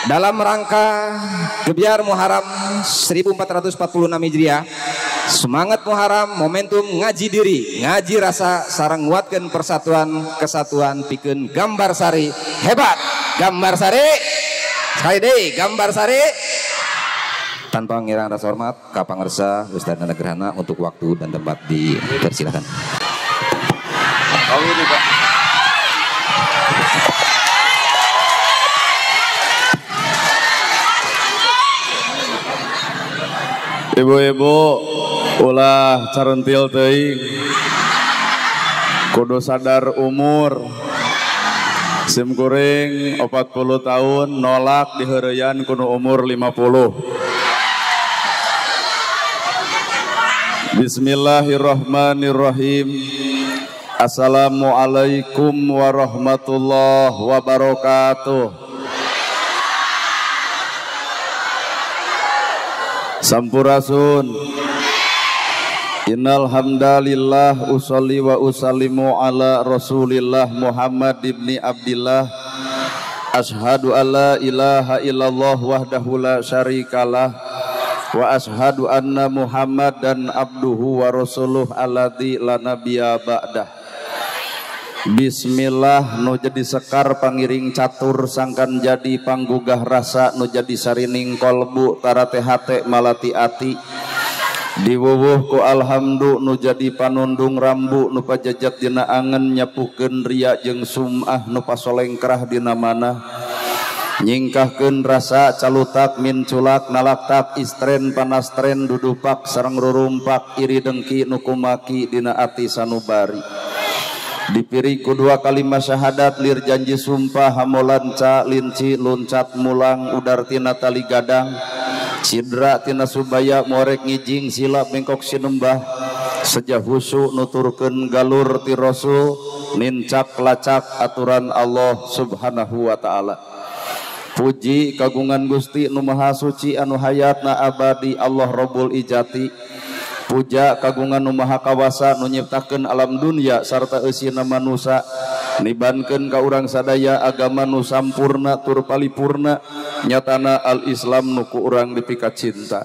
Dalam rangka Gebyar Muharram 1446 Hijriah, semangat Muharram momentum ngaji diri, ngaji rasa sareng nguatkeun persatuan kesatuan pikeun Gambar Sari hebat. Gambar Sari sekali deui, Gambar Sari. Tanpa ngirang rasa hormat ka pangersa Ustaz Nanda Gerhana untuk waktu dan tempat dipersilakan. Ibu-ibu ulah carentil teuing, kudu sadar umur. Sim kuring 40 tahun nolak diheureyan kudu umur 50. Bismillahirrahmanirrahim. Assalamualaikum warahmatullahi wabarakatuh. Sampurasun. Innal hamdalillah usolli wa usallimu ala Rasulillah Muhammad ibni Abdillah. Ashhadu alla ilaha illallah wahdahu la syarikalah wa ashhadu anna Muhammadan abduhu wa rasuluh alladzi la nabiyya ba'dah. Bismillah nu jadi sekar pangiring catur sangkan jadi panggugah rasa nu jadi sarining kolbu tarate hate malati ati diwuwuh ku alhamdu nu jadi panundung rambu nu pajajat dina angen nyapuhkeun ria jeung sum'ah nu pasolengkrah dina manah nyingkahkeun rasa calutak minculak nalaktak istren panastren dudupak sareng rurumpak iri dengki nu kumaki dina ati sanubari. Dipiri ku dua kalimat syahadat lir janji sumpah hamolanca linci loncat mulang udar tina tali gadang sidra tina subaya morek ngijing silap mengkok sinembah sejah husu nuturkeun galur ti rasul nincak lacak aturan Allah subhanahu wa ta'ala. Puji kagungan Gusti nu maha suci anu hayatna abadi Allah Rabbul Ijati. Puja kagungan nu maha kawasa nu nyiptakeun alam dunia sarta eusina manusa nibankeun ka urang sadaya agama nu sampurna tur palipurna nyatana al-Islam nu ku urang dipika cinta.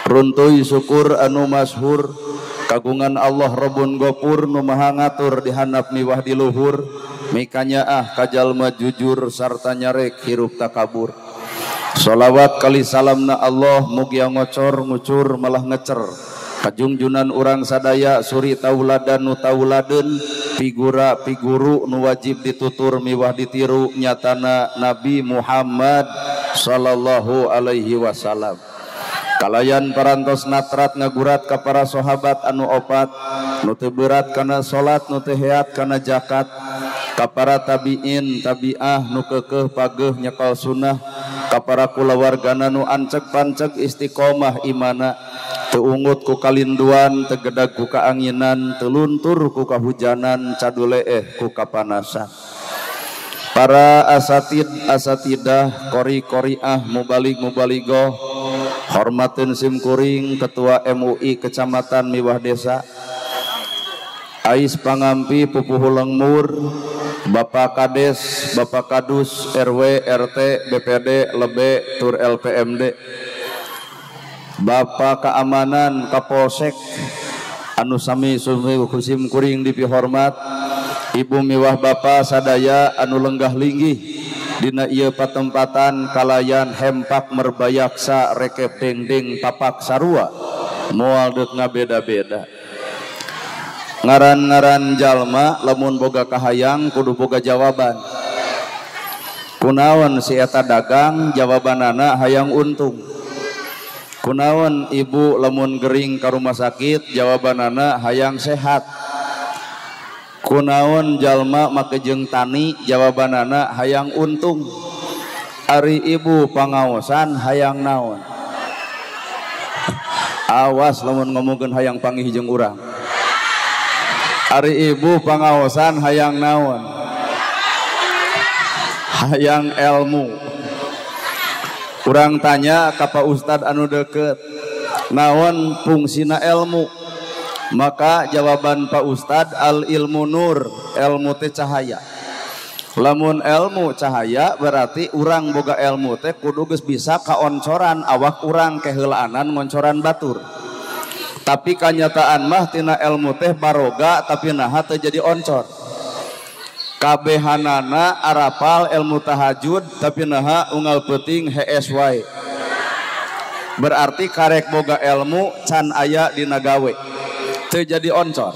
Runtuy syukur anu masyhur kagungan Allah Rabbun Gopur nu maha ngatur dihandap miwah di luhur mikanyaah ka jalma jujur sarta nyarek hirup takabur. Sholawat kali salamna Allah mugia ngocor ngucur malah ngecer kajungjunan urang sadaya suri tauladan nu tauladeun figura figuru nu wajib ditutur miwah ditiru nyatana Nabi Muhammad sallallahu alaihi wasallam. Kalayan parantos natrat ngagurat ka para sahabat anu opat nu teu berat kana salat nu teu heat kana zakat ka para tabiin tabiah nu keukeuh pageuh nyekal sunnah ka para kulawargana nu anceg panceg istiqomah imana teu ungut ku kalinduan teu gedag ku kaanginan teu luntur ku kahujanan caduleeh ku kapanasan. Para asatid asatidah qori qoriah mubalig mubaligoh hormateun sim kuring ketua MUI kecamatan miwah desa Ais Pangampi Pupuhu Lengmur Bapak Kades Bapak Kadus RW RT BPD Lebe tur LPMD Bapak Keamanan Kapolsek anu sami sumi sim kuring dipihormat Ibu miwah Bapak sadaya anu lenggah linggih dina ieu patempatan kalayan hempak merbayaksa rekep dengdeng papak sarua moal deuk ngabeda-beda. Ngaran-ngaran jalma lamun boga kahayang kudu boga jawaban. Kunaon si eta dagang jawabanana hayang untung. Kunaon ibu lamun gering ka rumah sakit jawabanana hayang sehat. Kunaon jalma make jeung tani jawabanana hayang untung. Ari ibu pangaosan hayang naon. Awas lamun ngomongkeun hayang panggih jeung urang. Ari ibu pangaosan hayang naon. Hayang ilmu. Urang tanya ka Pak Ustad anu deket, naon fungsina ilmu? Maka jawaban Pak Ustad al ilmu nur, ilmu teh cahaya. Lamun ilmu cahaya berarti urang boga ilmu teh kudu geus bisa kaoncoran awak urang keheulaanan ngoncoran batur. Tapi kanyataan mah tina ilmu teh baroga tapi naha teu jadi oncor. Kabehanana arapal ilmu tahajud tapi naha unggal peuting hees wae. Berarti karek boga ilmu can aya dina gawe. Teu jadi oncor.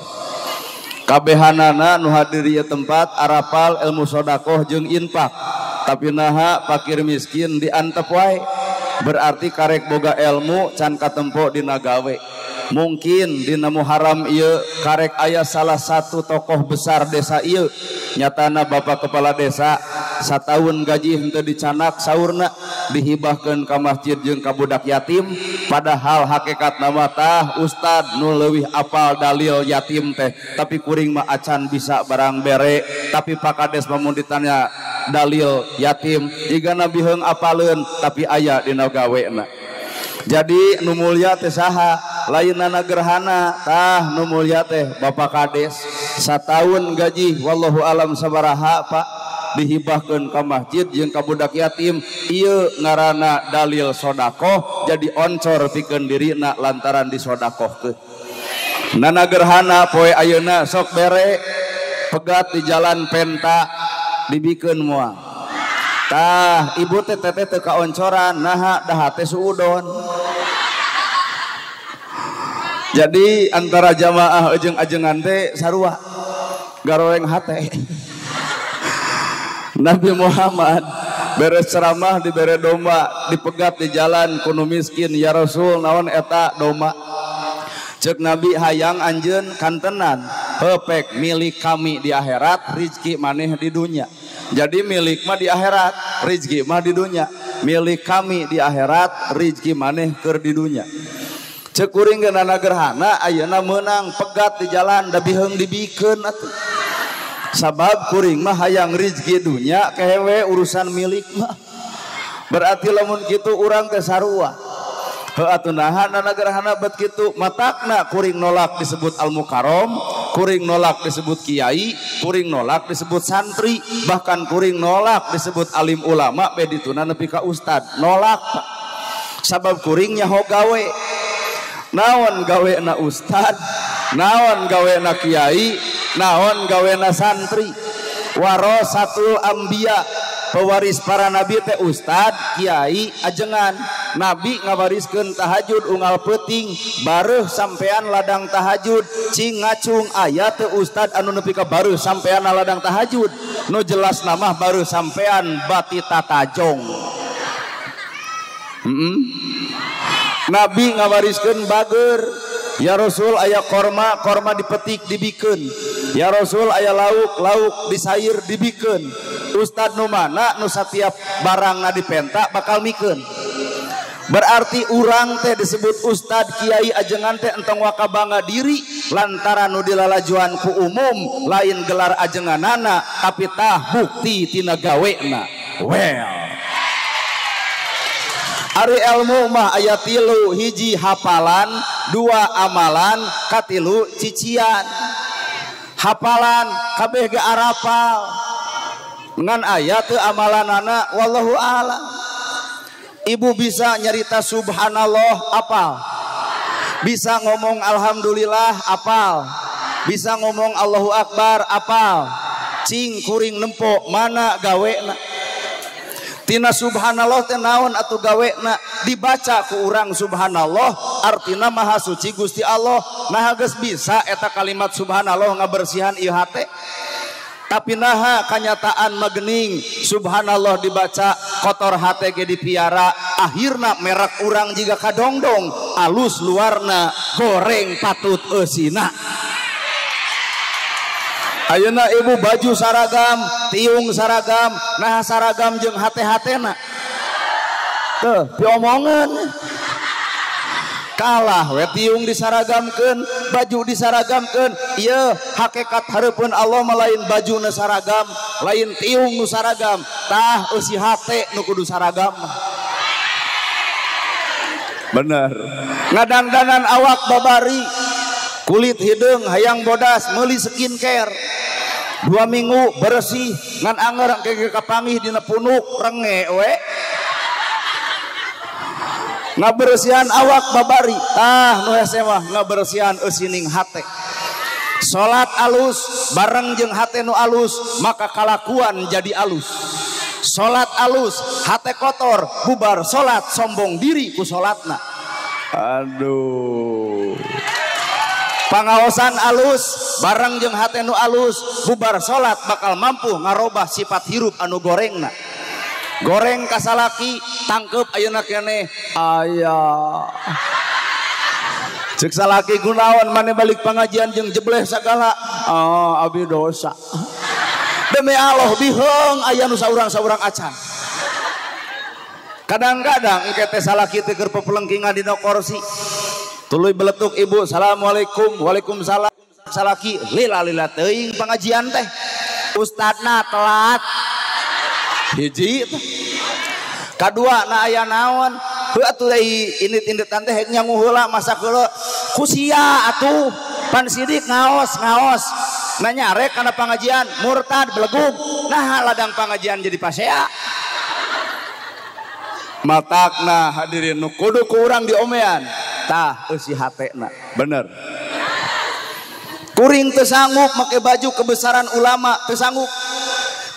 Kabehanana nu hadir ieu tempat arapal ilmu sodakoh jeung infak tapi naha pakir miskin diantep wae. Berarti karek boga ilmu can katempo dina gawe. Mungkin dina Muharram ieu karek aya salah satu tokoh besar desa ieu nyatana bapak kepala desa sataun gaji henteu dicanak saurna dihibahkeun ka masjid jeung ka budak yatim, padahal hakikat nama tah ustad nu leuwih apal dalil yatim teh tapi kuring mah acan bisa barang bere. Tapi Pak Kades mah mun ditanya dalil yatim jigana biheung apaleun tapi aya dina gawena. Jadi nu mulya teh saha? Lainana gerhana tah nu mulya teh Bapak Kades sataun gaji wallahu alam sabaraha Pak dihibahkeun ka masjid jeung ka budak yatim. Ieu ngaranna dalil sodakoh jadi oncor pikeun dirina lantaran disodakohkeun. Nana gerhana poe ayeuna sok bere pegat di jalan penta dibikeun moal. Tah ibu teh teteh teu kaoncoran naha dah teh suudon. Jadi antara jamaah jeung ajengan teh sarua garoreng hate. Nabi Muhammad beres ceramah dibere domba dipegat di jalan kuno miskin, ya Rasul naon eta domba? Cek Nabi hayang anjeun kantenan hepek milik kami di akhirat rizki maneh di dunia. Jadi milik mah di akhirat rizki mah di dunia. Milik kami di akhirat rizki maneh keur di dunia. Cek kuring ge nana gerhana ayeuna meunang pegat di jalan da biheung dibikeun atuh. Sabab kuring mah hayang rizki dunia kehewe urusan milik mah. Berarti lamun kitu urang teh sarua. Heuh atuh naha nana gerhana bet kitu matakna kuring nolak disebut al mukarrom, kuring nolak disebut kiai, kuring nolak disebut santri, bahkan kuring nolak disebut alim ulama be dituna nepi ka ustad. Nolak Pak. Sabab kuring nyaho gawe. Naon gawena ustad, naon gawena kiai, naon gawena santri. Warasatul anbiya, pewaris para nabi teh ustad, kiai, ajengan. Nabi ngawariskeun tahajud unggal peuting, bareuh sampean ladang tahajud, cing ngacung aya teu ustad anu nepi ka bareuh sampean ladang tahajud. Nu jelas nama bareuh sampean bati tatajong. Nabi ngawariskeun bager, ya Rasul aya korma, korma dipetik dibikeun. Ya Rasul aya lauk, lauk disair dibikeun. Ustad nu mana nu satiap barangna dipenta bakal mikeun. Berarti urang teh disebut ustad kiai ajengan teh entong waka bangga diri lantaran nu dilalajuan ku umum lain gelar ajenganana tapi tah bukti tina gawena. Well, ari ilmu mah aya tilu, hiji hafalan, dua amalan, katilu cician. Hafalan kabeh ge arapal ngan aya teu amalanana wallahu a'lam. Ibu bisa nyarita subhanallah apal, bisa ngomong alhamdulillah apal, bisa ngomong Allahu akbar apal. Cing kuring nempo mana gawena. Tina subhanallah teh naon atuh gawena? Dibaca ku urang subhanallah artina maha suci Gusti Allah. Naha geus bisa eta kalimat subhanallah ngabersihan ieu hate. Tapi naha kanyataan magening subhanallah dibaca kotor hate ge dipiara, akhirna merek urang jiga kadongdong alus luarna goreng patut eusina. Ayeuna ibu baju saragam, tiung saragam, nah saragam jeung hate-hatena. Tuh, piomongan. Kalah we tiung disaragamkeun, baju disaragamkeun. Ieu hakikat hareupeun Allah mah lain baju nu saragam, lain tiung nu saragam, tah eusi hate nu kudu saragam. Bener. Ngadangdanan awak babari, kulit hideung hayang bodas meuli skincare. 2 minggu bersih ngan anger engke kapanggih dina punuk renge we. Ngabersihan awak babari tah nu hese mah ngabersihan eusining hate. Salat alus bareng jeung hate nu alus maka kalakuan jadi alus. Salat alus hate kotor bubar salat sombong diri ku salatna. Aduh. Pangaosan alus bareng jeung hate nu alus bubar salat bakal mampu ngarobah sifat hirup anu gorengna. Goreng kasalaki tangkep ayeuna keneh aya. Cek salaki gunawan mane balik pengajian jeung jebleh sagala. Oh, abi dosa. Demi Allah biheung aya nu saurang-saurang acan. Kadang-kadang engke teh salaki teh keur pepelengkingan dina kursi. Tuluy beletuk ibu, assalamualaikum, waalaikumsalam. Salaki lila-lila teuing pengajian teh. Ustadna telat. Hiji teh. Kadua na aya naon? Heuh atuh deui indit-inditan teh nyangu heula masak heula. Ku sia atuh pan sidik ngaos-ngaos. Nanya rek kana pangajian murtad belegug. Nah ladang pangajian jadi pasea. Matakna hadirin nu kudu ku urang diomean. Tah eusi hatena. Bener. Kuring teu sanggup make baju kebesaran ulama, teu sanggup.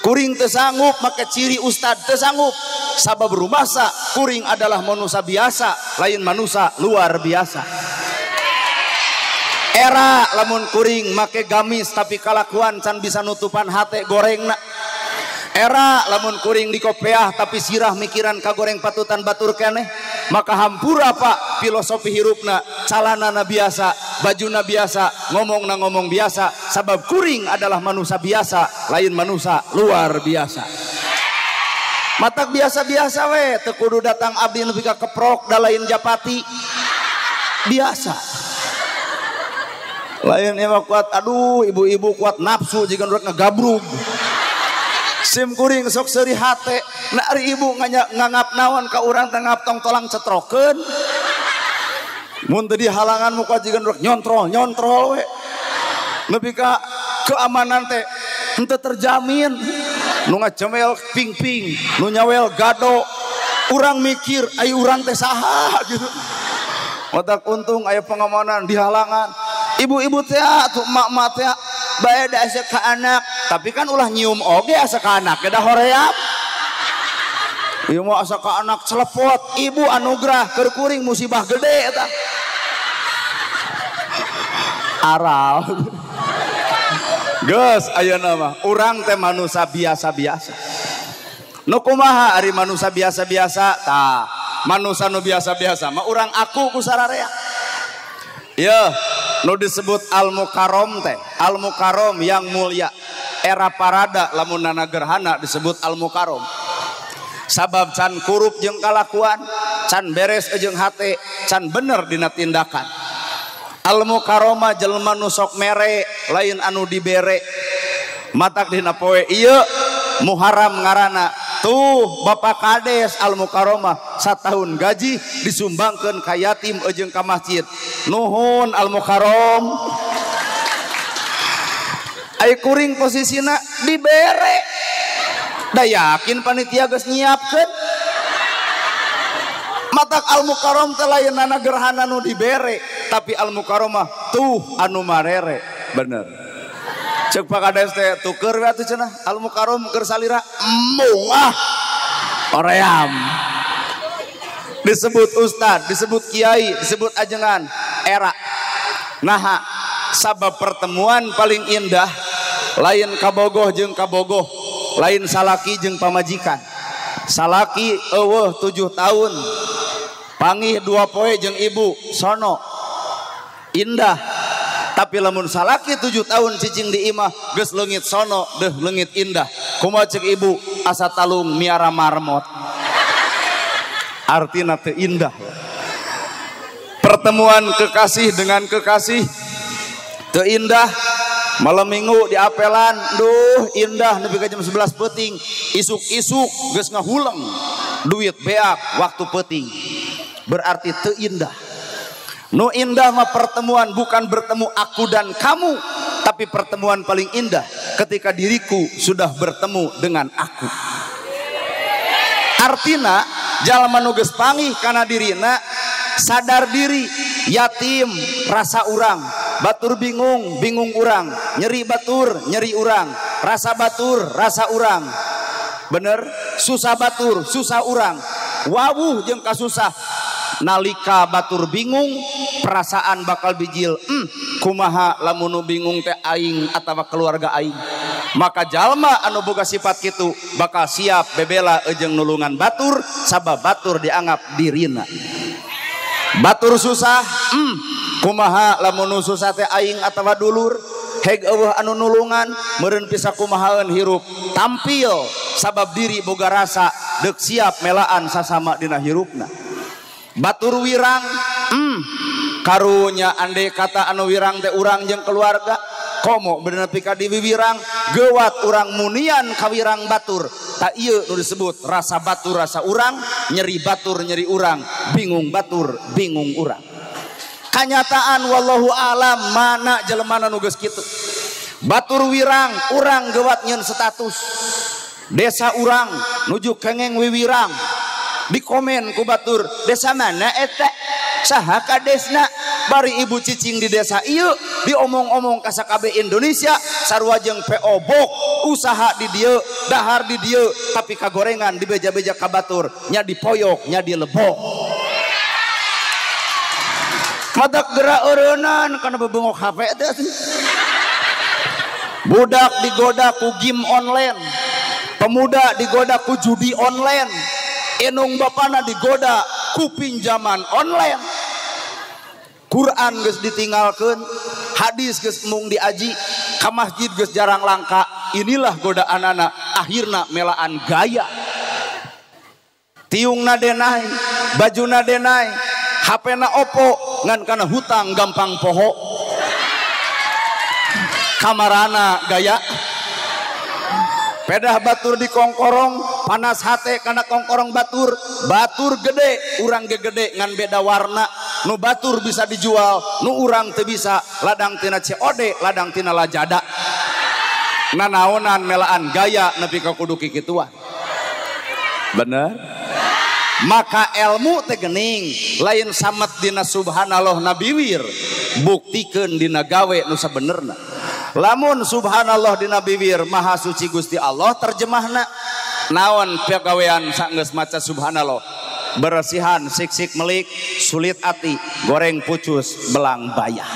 Kuring teu sanggup make ciri ustad, teu sanggup. Sabab rumasa kuring adalah manusia biasa, lain manusia luar biasa. Era lamun kuring make gamis tapi kalakuan can bisa nutupan hate gorengna. Era lamun kuring dikopeah tapi sirah mikiran kagoreng patutan batur keneh. Maka hampura pak filosofi hirupna, calanana biasa, bajuna biasa, ngomongna ngomong biasa. Sabab kuring adalah manusia biasa, lain manusia luar biasa. Matak biasa-biasa we, teu kudu datang abdi nepi ka keprok da lain japati. Biasa. Lain emang kuat, aduh ibu-ibu kuat nafsu jika rek ngegabrug. Sim kuring sok seuri hate, na ari ibu ngangap naon ka urang teh ngap tong tolang cetrokeun. Mun teu dihalangan muka jiga rek nyontrol-nyontrol we. Nepi ka keamanan teh henteu terjamin. Nu ngacemel ping-ping, nu nyawel gado. Urang mikir ai urang teh saha gitu. Otak untung aya pengamanan dihalangan. Ibu-ibu teh atuh emak-emak teh bae da asa ka anak, tapi kan ulah nyium oge asa ka anak da hoream. Ieu mah asa ka anak celepot, ibu anugerah keur kuring musibah gede eta. Aral. Geus ayeuna mah urang teh manusia biasa-biasa. Nu kumaha ari manusia biasa-biasa? Tah, manusia nu biasa-biasa mah urang aku ku sararea. Yeuh, nu disebut al-mukarrom teh, al-mukarrom yang mulia. Era parada lamun nana gerhana disebut al-mukarrom. Sabab can kurup jeung kalakuan, can beres jeung hate, can bener dina tindakan. Al-mukarroma jelema nu sok mere, lain anu dibere. Matak dina poe ieu Muharram ngaranna. Tuh Bapak Kades Al-Mukarromah satahun gaji disumbangkeun ka yatim jeung ka masjid. Nuhun Al-Mukarrom. Ai kuring posisina dibere. Da yakin panitia geus nyiapkeun. Matak Al-Mukarrom teh lain gerhana nu dibere, tapi Al-Mukarromah tuh anu marere. Bener. Cek Pak Kades teh tuker we atuh cenah Al-Mukarrom keur salira embung ah oream. Disebut ustad, disebut kiai, disebut ajengan era. Naha sabab pertemuan paling indah lain kabogoh jeung kabogoh, lain salaki jeung pamajikan. Salaki eueuh 7 tahun, pangih 2 poe jeung ibu sono indah. Tapi lamun salaki 7 tahun cicing di imah geus leungit sono deuh leungit indah. Kumaha ceuk ibu asa talung miara marmot. Artina teu indah. Pertemuan kekasih dengan kekasih teu indah. Malam minggu di apelan duh indah nepi ka jam 11 peuting, isuk-isuk geus ngahuleng duit beak waktu peuting. Berarti teu indah. Nu indah mah pertemuan bukan bertemu aku dan kamu, tapi pertemuan paling indah ketika diriku sudah bertemu dengan aku. Artina jalma nu geus panggih kana dirina sadar diri, yatim rasa urang, batur bingung bingung urang, nyeri batur nyeri urang, rasa batur rasa urang, bener, susah batur susah urang, wawuh jeung kasusah. Nalika batur bingung perasaan bakal bijil, kumaha lamun nu bingung teh aing atawa keluarga aing. Maka jalma anu boga sifat kitu bakal siap bebela jeung nulungan batur sabab batur dianggap dirina. Batur susah, kumaha lamun nu susah teh aing atawa dulur, heg eueuh anu nulungan meureun bisa kumahaeun hirup tampil sabab diri boga rasa deuk siap melaan sasama dina hirupna. Batur wirang, karunya andai kata anu wirang teh urang jeung keluarga komo bener pika di wiwirang gewat urang munian kawirang batur. Tak ieu nu disebut rasa batur rasa urang, nyeri batur nyeri urang, bingung batur bingung urang. Kanyataan wallahu alam mana jelemana nu geus kitu. Batur wirang urang gewat nyeun status desa urang nuju kengeng wiwirang, di komen ku batur desa mana eta saha kadesna, bari ibu cicing di desa ieu diomong-omong ka sakabeh Indonesia sarua jeung PO Box usaha di dieu dahar di dieu tapi kagorengan dibeja-beja ka batur nya dipoyok nya dilebok. Matak gerak eureunnan kana bebengok HP teh. Budak digoda ku game online, pemuda digoda ku judi online, enung bapana digoda ku pinjaman online. Quran geus ditinggalkeun, hadis geus mung diaji, ka masjid geus jarang langka. Inilah godaan anak, akhirna melaan gaya. Tiungna denai, bajuna denai, HP-na opo, ngan kana hutang gampang poho. Kamarana gaya. Pedah batur di kongkorong, panas hate kana kongkorong batur, batur gede, urang ge gede ngan beda warna. Nu batur bisa dijual, nu urang teu bisa, ladang tina COD, ladang tina lajada. Nanaonan melaan gaya nepi ka kudu kikituan. Bener? Maka ilmu teh geuning, lain samet dina subhanallah nabiwir, buktikeun dina gawe nu sabenerna. Lamun subhanallah dina biwir maha suci Gusti Allah terjemahna naon pagawean sanggeus maca subhanallah, beresihan sik-sik melik sulit ati goreng pucus belang bayah.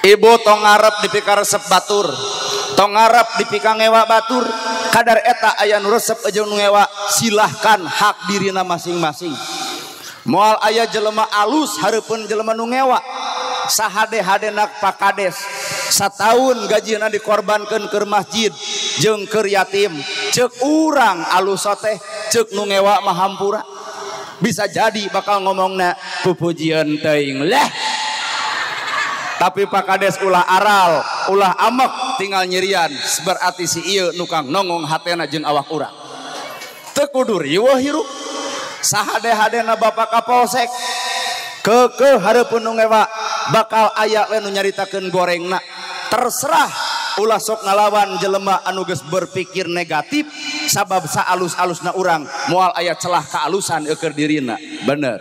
Ibu tong ngarep dipika resep batur, tong ngarep dipika ngewa batur, kadar eta aya nu resep jeung nu ngewa silahkan hak dirina masing-masing. Moal aya jelema alus hareupeun jelema nu ngewa. Sahade-hadena pakades sataun gajina dikorbankeun keur masjid jeung keur yatim, ceuk urang alus teh ceuk nu ngewa mah hampura. Bisa jadi bakal ngomongna pupujian teuing leh. Tapi pakades ulah aral, ulah amek tinggal nyerian, berarti si ieu nukang nongong hatena jeung awak urang. Teu kudu riweuh hirup. Sahade-hadena bapak kapolsek kekeh hareupeun nu ngewa bakal aya we nu nyaritakeun gorengna. Terserah ulah sok ngalawan jelema anu geus berpikir negatif sabab saalus-alusna urang moal aya celah kaalusan eukeun dirina. Bener.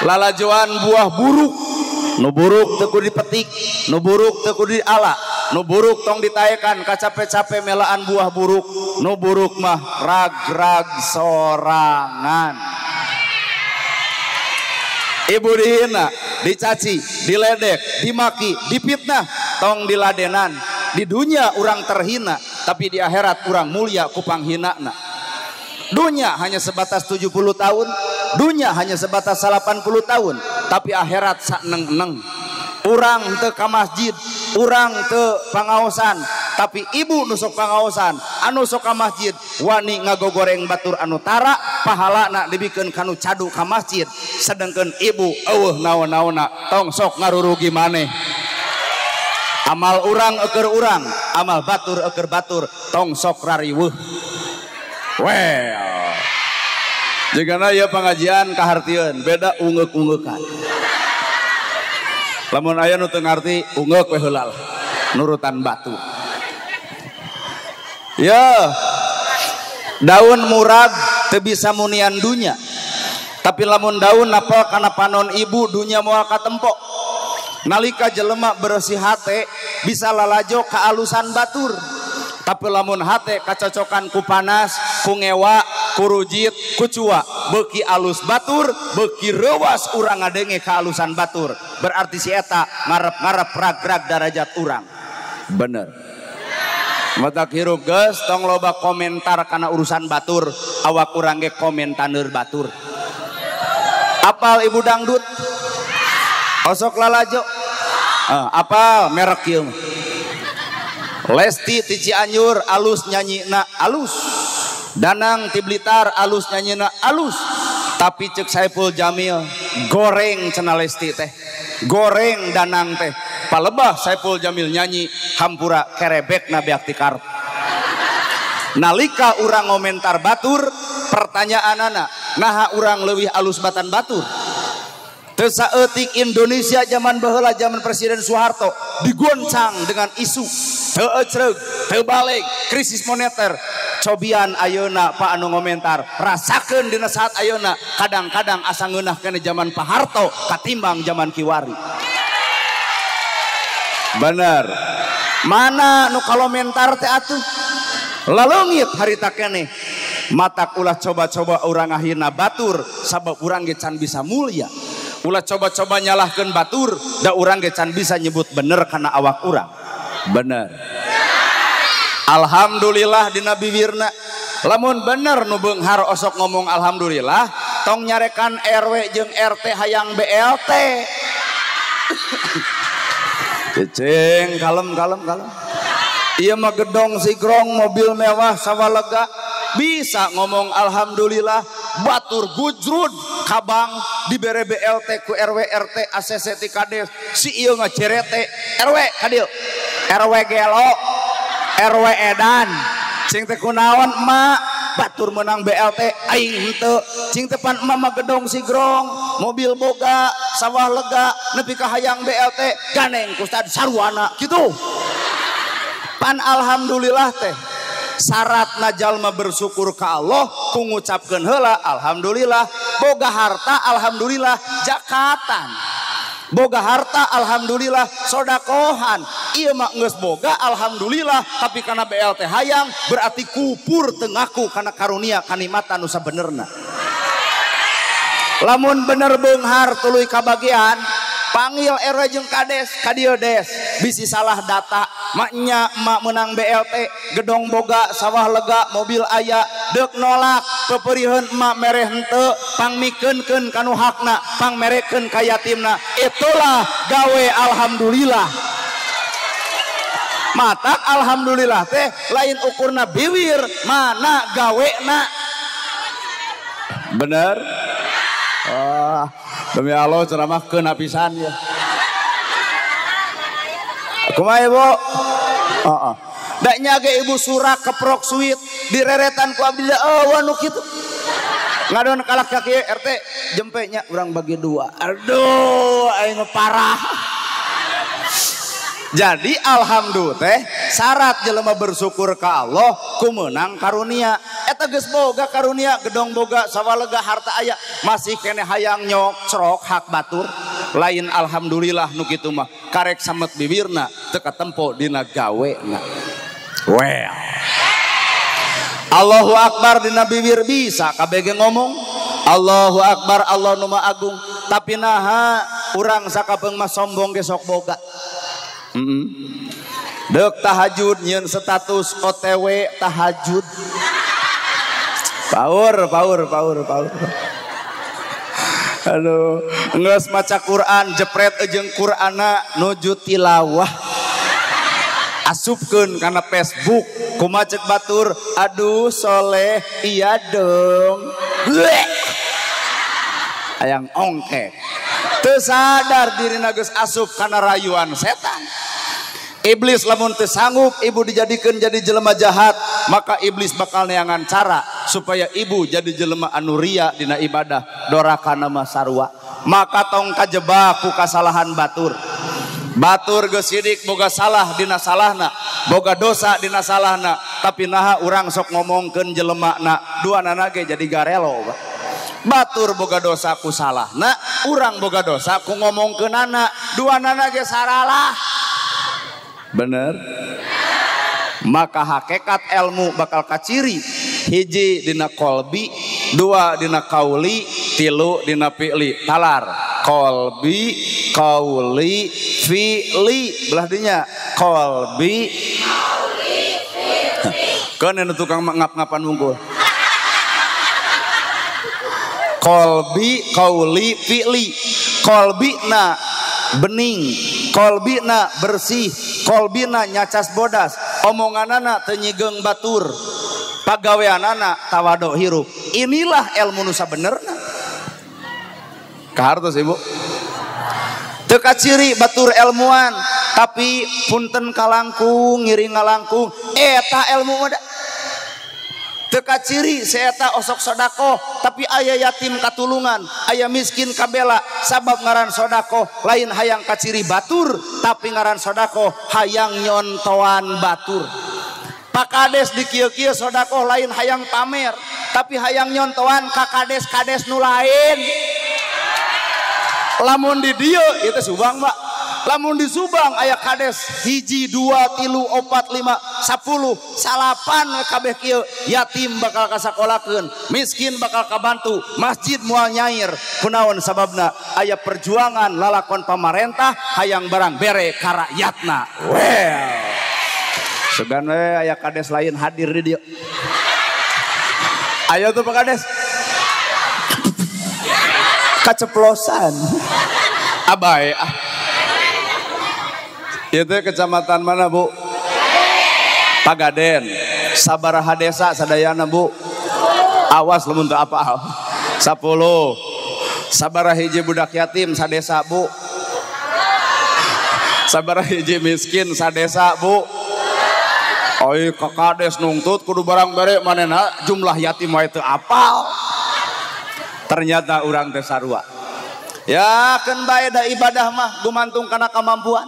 Lalajoan buah buruk, nu buruk teu kudu dipetik, nu buruk teu kudu diala, nu buruk tong ditaekan kacape-cape melaan buah buruk, nu buruk mah rag-rag sorangan. Ibu dihina, dicaci, diledek, dimaki, dipitnah, tong diladenan. Di dunia orang terhina, tapi di akhirat orang mulia ku panghinana. Dunia hanya sebatas 70 tahun, dunia hanya sebatas 80 tahun, tapi akhirat sakneng-neng. Urang teu ka masjid, urang teu pangaosan, tapi ibu nu sok pangaosan, anu sok ka masjid, wani ngagogoreng batur anu tara, pahalana dibikeun kanu cadu ka masjid, sedengkeun ibu eueuh naon-naonna, tong sok ngarurugi maneh. Amal urang eukeun urang, amal batur eukeun batur, tong sok rariweuh. Well, jigana ieu pangajian kahartieun, beda ungeuk-ungeukan. Lamun aya nu teu ngarti ungeuk we heula lah. Nurutan batu. Ya, daun murag teu bisa munian dunya. Tapi lamun daun napel kana panon ibu dunya moal katempo. Nalika jelema bersih hate bisa lalajo kaalusan batur. Tapi lamun hate kacocokan ku panas, ku ngewa, ku rujit, ku cua, beuki alus batur, beuki reuwas urang ngadenge kaalusan batur. Berarti si eta ngarep-ngarep rag-rag darajat urang. Bener. Matak hirup geus tong loba komentar kana urusan batur, awak urang ge komentaneur batur. Apal ibu dangdut? Osok lalajo. Apal merek ieu mah. Lesti ti Cianjur alus nyanyina alus. Danang ti Blitar alus nyanyina alus. Tapi cek Saiful Jamil goreng cenah Lesti teh. Goreng Danang teh. Palebah Saiful Jamil nyanyi hampura kerebekna beak ti karep. Nalika urang ngomentar batur, pertanyaanana naha urang leuwih alus batan batur. Teu saeutik Indonesia zaman baheula zaman Presiden Soeharto digoncang dengan isu teu ecreug, teu balik, krisis moneter. Cobian ayeuna Pak anu ngomentar, rasakeun dina saat ayeuna kadang-kadang asa ngeunah keneh zaman Pak Harto katimbang zaman kiwari. Bener. Mana nu komentar teh atuh? Laleungit harita keneh. Matak ulah coba-coba urang ngahina batur sabab urang ge can bisa mulia. Ulah coba-coba nyalahkeun batur da urang ge can bisa nyebut bener kana awak urang. Bener. Alhamdulillah dina bibirna. Lamun bener nu beunghar osok ngomong alhamdulillah, tong nyarekan RW jeung RT hayang BLT. Ceceng kalem kalem kalem. Ieu mah gedong sigrong mobil mewah sawalega bisa ngomong alhamdulillah, batur gujrud kabang dibere BLT ku RW RT ACC ti kades si ieu ngacerete RW kadil RW gelo RW edan cing teh kunaon emak batur menang BLT aing henteu cing teh pan emak mah gedong sigrong mobil boga sawah lega nepi ka hayang BLT ganeng ku Ustad sarwana kitu. Pan alhamdulillah teh syaratna jalma bersyukur ka Allah ku ngucapkeun heula alhamdulillah, boga harta alhamdulillah jakatan, boga harta alhamdulillah sodakohan. Ieu mah geus boga alhamdulillah tapi kana BLT hayang berarti kupur teu ngaku kana karunia kanikmatan nu sabenerna. Lamun bener beunghar tuluy kabagian panggil RW jeung kades ka dieu des bisi salah data maknya emak menang BLT gedong boga sawah lega mobil aya deuk nolak peperiheun emak mere henteu pangmikeunkeun kanu hakna pangmerekeun ka yatimna. Itulah gawe alhamdulillah. Matak alhamdulillah teh lain ukurna biwir mana gawena. Bener? Wah, demi Allah ceramah keuna pisan ya. Kumaha ibu? Heeh. Da nya ge ibu surak keprok suit direretan ku abdi da eueuh nu kitu. Ngadon kalak ka kieu RT jempe nya urang bagi dua. Aduh, aing parah. Jadi alhamdulillah teh syarat jelema bersyukur ka Allah ku meunang karunia. Eta geus boga karunia, gedong boga, sawah lega, harta aya, masih keneh hayang nyokcrok hak batur. Lain alhamdulillah nu kitu mah karek samet bibirna teu katempo dina gawena. Well. Allahu akbar dina bibir bisa kabeh ngomong Allahu akbar Allah nu maha agung, tapi naha urang sakapeung mah sombong ge sok boga. Dek tahajud nyeun status OTW tahajud. Paur paur paur paur. Aduh, geus maca Quran jepret jeung Qur'ana nuju tilawah. Asupkeun kana Facebook, kumaha ceuk batur, aduh soleh iya dong. Bleh. Hayang ongkek. Teu sadar dirina geus asup kana rayuan setan. Iblis lamun teu sanggup ibu dijadikeun jadi jelema jahat, maka iblis bakal neangan cara supaya ibu jadi jelema anu ria dina ibadah, dorakana mah sarua. Maka tong kajebak ku kasalahan batur. Batur geus sidik boga salah dina salahna, boga dosa dina salahna, tapi naha urang sok ngomongkeun jelemana, duanana ge jadi garelo. Batur boga dosa ku salahna, urang boga dosa ku ngomongkeunana, duanana ge saralah. Bener? Maka hakikat ilmu bakal kaciri, hiji dina kolbi, dua dina kauli, tilu dina fi'li. Talar kolbi, kauli, fi'li, belah dinya kolbi, kauli, fi'li. Kan anu tukang ngap-ngapan wungkul. Kolbi, kauli, fi'li. Kolbi na bening, kolbi na bersih, kolbi na nyacas bodas, omonganana teu nyigeung batur, pagaweanana tawado hirup. Inilah ilmu nu sabenerna. Kahartos ibu. Teu kaciri batur ilmuan, tapi punten kalangkung, ngiring ngalangkung, eta ilmu mah da. Teu kaciri seeta osok sodakoh, tapi aya yatim katulungan, aya miskin kabela, sabab ngaran sodakoh lain hayang kaciri batur, tapi ngaran sodakoh hayang nyontoan batur. Pak Kades di kieu-kieu sodakoh lain hayang pamer, tapi hayang nyontoan ka kades-kades nu lain. Lamun di dieu ieu teh Subang, Pak. Lamun di Subang aya kades 1, 2, 3, 4, 5, 10, 9 kabeh kieu, yatim bakal kasakolakeun, miskin bakal kabantu, masjid moal nyair. Kunaon sababna? Aya perjuangan lalakon pamarentah hayang barang bere ka rakyatna. Well, segan we aya kades lain hadir di dieu. Ayo tuh Pak Kades. Kaceplosan. Abai ah. Itu kecamatan mana, Bu? Pagaden. Sabaraha desa sadayana, Bu? Awas lamun teu apal. 10. Sabaraha hiji budak yatim sadesa, Bu? Sabaraha hiji miskin sadesa, Bu? Oi, kakades nungtut kudu barang bere manehna jumlah yatim wae teu apal. Ternyata urang teh sarua. Ya keun bae da ibadah mah gumantung kana kamampuan.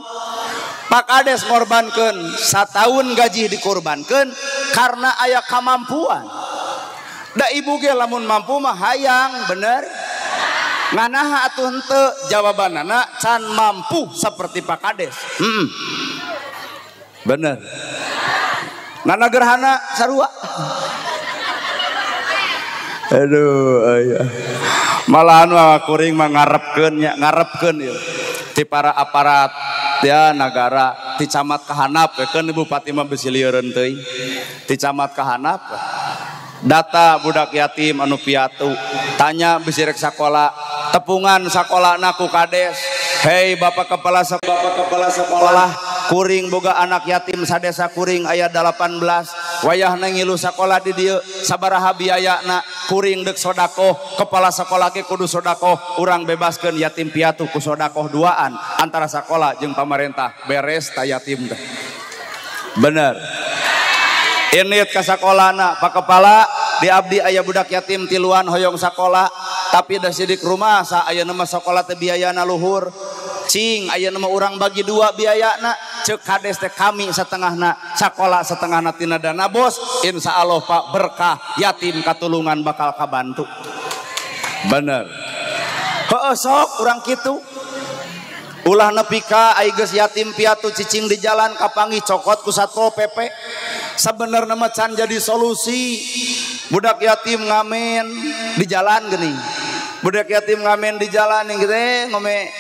Pak Kades ngorbankeun sataun gaji dikorbankeun karena aya kamampuan. Da ibu ge lamun mampu mah hayang, bener? Nganaha atuh henteu? Jawabanana can mampu seperti Pak Kades. Bener. Nana gerhana sarua. Aduh, ayah. Malahan mah kuring mah ngarepkeun nya, ngarepkeun ieu. Ti para aparat ya nagara, ti camat kahanap we keun bupati mah bisi lieureun teuing. Ti camat kahanap data budak yatim anu piatu, tanya bisi rek sakola, tepungan sakolana ku kades. Hei bapak kepala sekolah, kuring boga anak yatim sadesa kuring aya 18, wayahna ngilu sakola di dieu sabaraha biayana, kuring deuk sodakoh, kepala sekolah ge kudu sodakoh, urang bebaskeun yatim piatu ku sodakoh duaan antara sakola jeung pamarentah, beres ta yatim teh. Bener. Init ka sakolana, Pak Kepala, di abdi aya budak yatim tiluan hoyong sakola, tapi da sidik rumah sa ayeuna mah sakola teh biayana luhur. Cing ayeuna mah urang bagi dua biayana, ceuk kades teh kami setengahna, sakola setengahna tina dana bos, insyaallah Pak berkah yatim katulungan bakal kabantu. Bener. Heueuh sok urang kitu. Ulah nepi ka ai geus yatim piatu cicing di jalan kapanggih cokot ku Satpol PP. Sebenarnya mah can jadi solusi. Budak yatim ngamen di jalan geuning. Budak yatim ngamen di jalan yang gitu ngome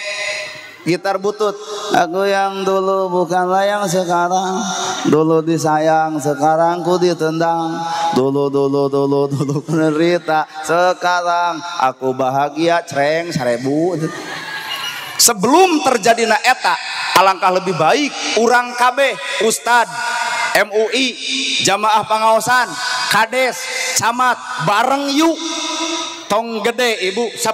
gitar butut. Aku yang dulu bukanlah yang sekarang. Dulu disayang, sekarang ku ditendang. Dulu dulu dulu dulu menderita, sekarang aku bahagia. Cereng 1000. Sebelum terjadi na eta, alangkah lebih baik urang KB, ustad, MUI, jamaah pengawasan, kades, camat, bareng yuk. Tong gede ibu 10.000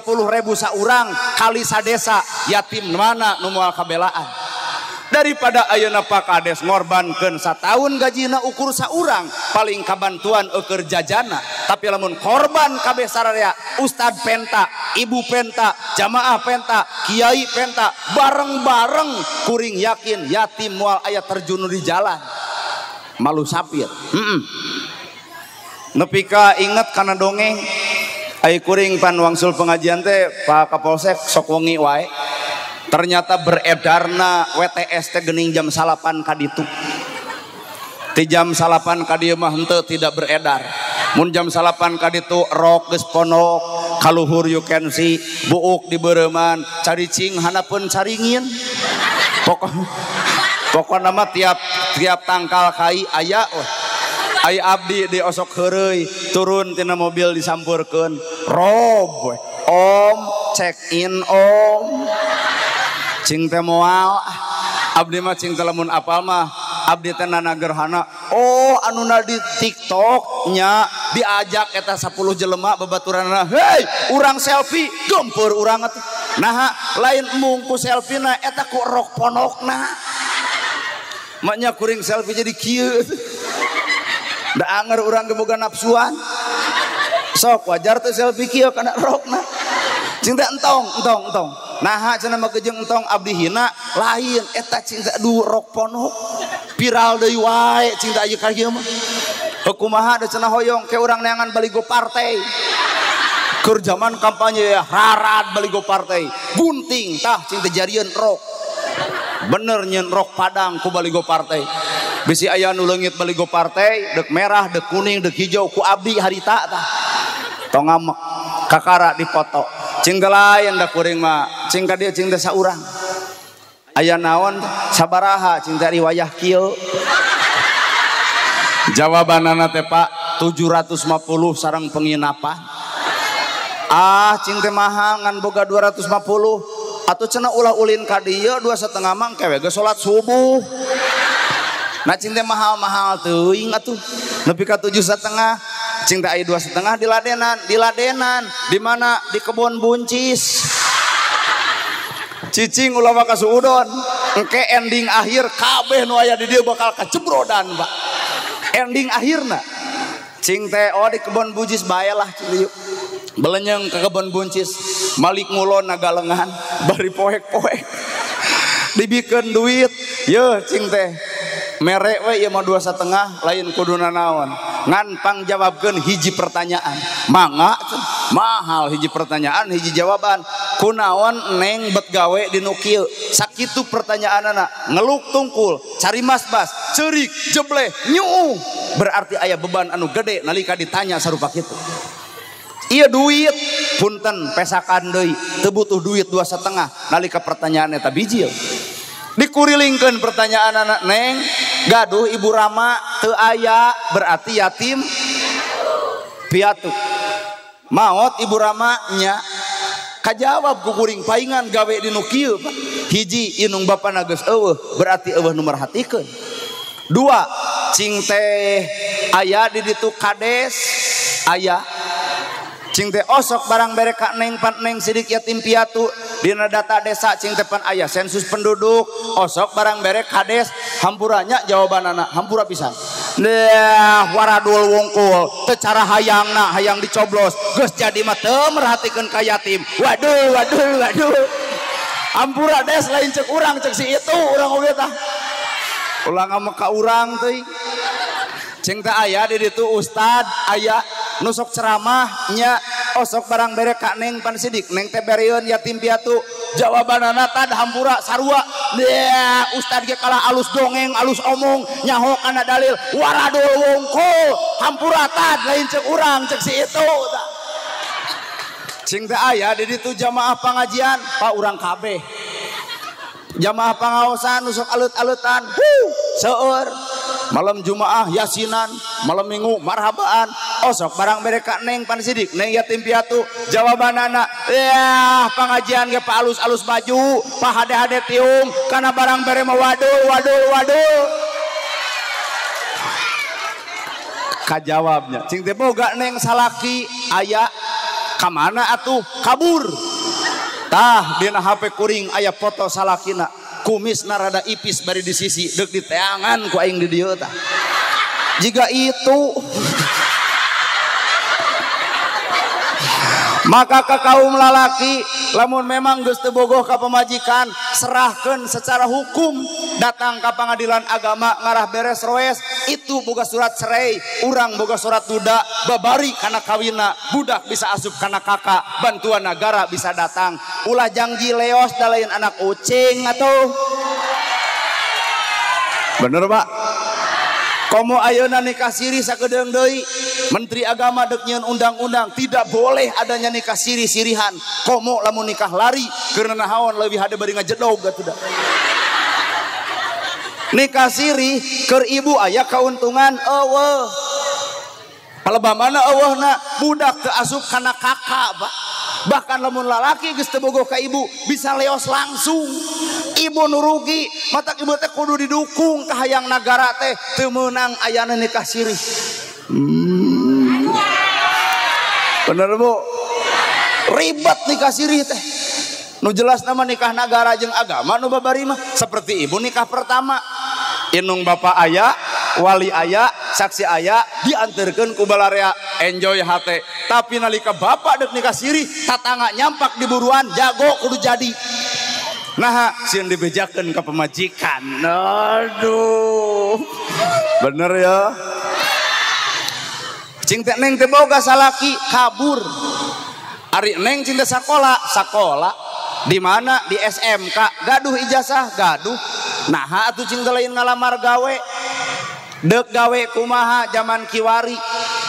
saurang kali sadesa yatim mana nu moal kabelaan. Daripada ayeuna Pak Kades ngorbankeun sataun gajina ukur saurang paling kabantuan eueur jajana, tapi lamun korban kabeh sararea ustad penta, ibu penta, jamaah penta, kiai penta, bareng-bareng kuring yakin yatim moal aya terjun di jalan malu sapir. Nepi ka inget kana dongeng ai kuring pan wangsul pengajian teh Pak Kapolsek sok wengi wae. Ternyata beredarna WTS teh geuning jam 9 ka ditu. Ti jam 9 ka dieu mah henteu tidak beredar. Mun jam 9 ka ditu rok geus ponok, kaluhur you can see, buuk di beureuman, caricing hanapeun caringin. Pokokna mah tiap tangkal kai aya weh. Ai abdi di osok heureuy turun tina mobil disampurkeun. Rob weh. Om check in om. Cing teh moal abdi mah cing teh lamun apal mah abdi teh nana gerhana. Oh anuna di TikTok nya diajak eta 10 jelema babaturanna, hei urang selfie gempeur urang atuh. Naha lain mung ku selfie-na eta ku rok ponokna. Maknya kuring selfie jadi kieu. Da anger urang ge boga nafsuan. Sok wajar teh selfie kieu kana rokna. Cing teh entong entong entong. Naha cenah mah jeung entong abdi hina lain eta cing teh aduh rok ponok viral deui wae cing teh ieu ka ieu mah. Kumaha da cenah hoyong ke urang neangan baligo partai. Keur zaman kampanye ya rarad baligo partai. Gunting tah cing teh jarieun rok. Bener nyeun rok padang ku baligo partai. Bisi aya nu leungit baligo partai deuk merah deuk kuning deuk hijau ku abdi harita tah. Tong ngamek kakara dipoto. Cing teh lain da kuring mah cing ka dieu cing teh saurang. Aya naon sabaraha cing teh riwayah kieu. Jawabanana teh Pak 750 sareng penginapan. Ah cing teh mahal ngan boga 250 atuh cenah ulah ulin ka dieu 2,5 mah engke we geus salat subuh. Nah cing teh mahal-mahal teuing atuh nepi ka 7,5. Cing teh aya 2,5 di ladenan, di mana di kebon buncis. Cicing ulah mah kasuudon. Engke ending akhir kabeh nu aya di dieu bakal kacebrodan, Pak. Ending akhirna. Cing teh oh di kebon buncis bae lah cing yuk. Belenyeng ke kebon buncis, malik ngulon nagalengan bari poek-poek. Dibikeun duit, yeuh cing teh. Mere we ieu mah 2,5 lain kuduna naon. Ngan pangjawabkeun hiji pertanyaan. Mangga mahal hiji pertanyaan hiji jawaban. Kunaon neng bet gawe di nu kieu? Sakitu pertanyaanana, ngeluk tungkul, cari mas-bas, ceurik, jebleh, nyuuh. Berarti aya beban anu gede nalika ditanya sarupa kitu. Ieu duit punten pesakan deui, teu butuh duit 2,5 nalika pertanyaan eta bijil. Dikurilingkeun pertanyaan anak neng gaduh ibu rama teu aya berarti yatim piatu. Maot ibu rama nya kajawab ku kuring paingan gawe di nu kieu Pak. Hiji inung bapana geus eueuh berarti eueuh nu merhatikeun. Dua cing teh aya di ditu kades aya cing teh osok barang bere ka neng pan neng sidik yatim piatu dina data desa cing teh pan aya sensus penduduk osok barang bere kades hampurannya jawabanana hampura pisan. Nah waradul wungkul teu cara hayangna hayang dicoblos geus jadi mah teu merhatikeun ka yatim. Waduh waduh waduh. Hampura des lain cek urang cek si itu urang oge tah. Ulah ngamek ka urang teuing. Cing teh aya di ditu ustad aya nusok ceramah nya osok barang bere ka neng pan sidik neng teh bereun yatim piatu jawabanana tad hampura sarua. Deh ustad ge kalah alus dongeng alus omong nyaho kana dalil waradul wungkul hampura tad lain cek urang cek si itu. Cing teh aya di ditu jamaah pangajian pak urang kabeh jamaah pangaosan nusok alut-alutan seueur malam Jumaah yasinan malam Minggu marhabaan osok barang bere ka neng pan sidik neng yatim piatu jawabanana ya pengajian ge pa alus-alus baju pa hade-hade tiung kana barang bere mah waduh waduh waduh. Kajawabnya cing teh boga neng salaki aya kamana atuh kabur tah dina HP kuring aya foto salakina Kumisna rada ipis bari di sisi deuk diteangan ku aing di dieu tah. Jika itu maka ke kaum lalaki lamun memang geus teu bogoh ka pamajikan serahkeun secara hukum datang ka pengadilan agama ngarah beres roes itu boga surat cerai urang boga surat duda babari kana kawina budak bisa asup kana kakak bantuan negara bisa datang ulah jangji leos da lain anak ucing atuh bener Pak. Komo ayeuna nikah siri sakedeung deui menteri agama deuk nyieun undang-undang tidak boleh adanya nikah siri-sirihan komo lamun nikah lari keur naon leuwih hade bari ngajedog atuh da. Nikah siri keur ibu aya kauntungan eueuh palebah mana eueuhna budak teu asup kana kakak Pak. Bahkan lamun lalaki geus teu bogoh ka ibu bisa leos langsung ibu nu rugi matak ibu teh kudu didukung ka hayang nagara teh teu meunang ayana nikah sirih. Bener Bu, ribet nikah sirih teh nu jelas nama nikah nagara jeung agama nu babari mah seperti ibu nikah pertama inung bapak aya wali aya saksi aya diantarkeun ku balarea enjoy hate tapi nalika bapak dek nikah sirih tatangga nyampak di buruan jago kudu jadi nah sieun dibejakeun ka pamajikan aduh bener ya cing teh neng teh boga salaki kabur ari neng cing teh sakola sakola di mana di SMK gaduh ijazah gaduh nah atuh cing teh lain ngalamar gawe dek gawe kumaha zaman kiwari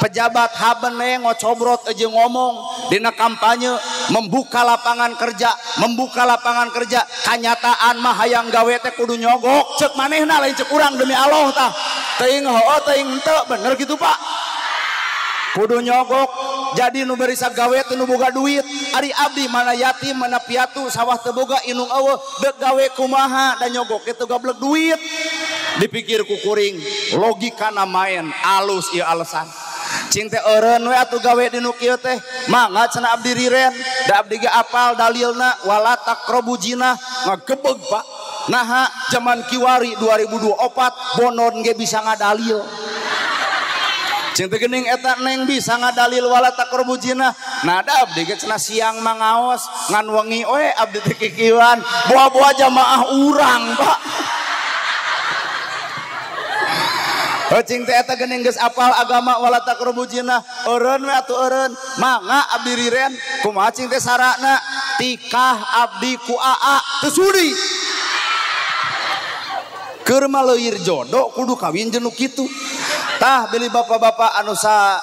pejabat habene ngocobrot aja ngomong dina kampanye membuka lapangan kerja membuka lapangan kerja kanyataan mah hayang gawe teh kudu nyogok cek manehna lain cek urang demi Allah tah teuing heueuh teuing henteu bener gitu Pak kudu nyogok jadi nu barisa gawe teh nu boga duit ari abdi mana yatim mana piatu sawah teu boga inung eueuh deuk gawe kumaha da nyogok teh gablek duit dipikir ku kuring logikana main alus ieu alasan cing teh eureun we atuh gawe di nu kieu teh mangga cenah abdi riren da abdi ge apal dalilna wala taqrabu zina ngagebeg Pak naha zaman kiwari 2024 bonon ge bisa ngadalil cing teh geuning eta neng bisa ngadalil wala taqrabu zina nah da abdi ge cenah siang mangaos ngan wengi we abdi teh kikieuan boa-boa jamaah urang Pak. Cing teh eta geuning geus apal agama wala taqrabu zina eureun we atuh eureun mangga abdi riren kumaha cing teh sarana tikah abdi ku aa teu sudi keur mah leuir jodoh kudu kawin jeung nu kitu tah beli bapak-bapak anu sa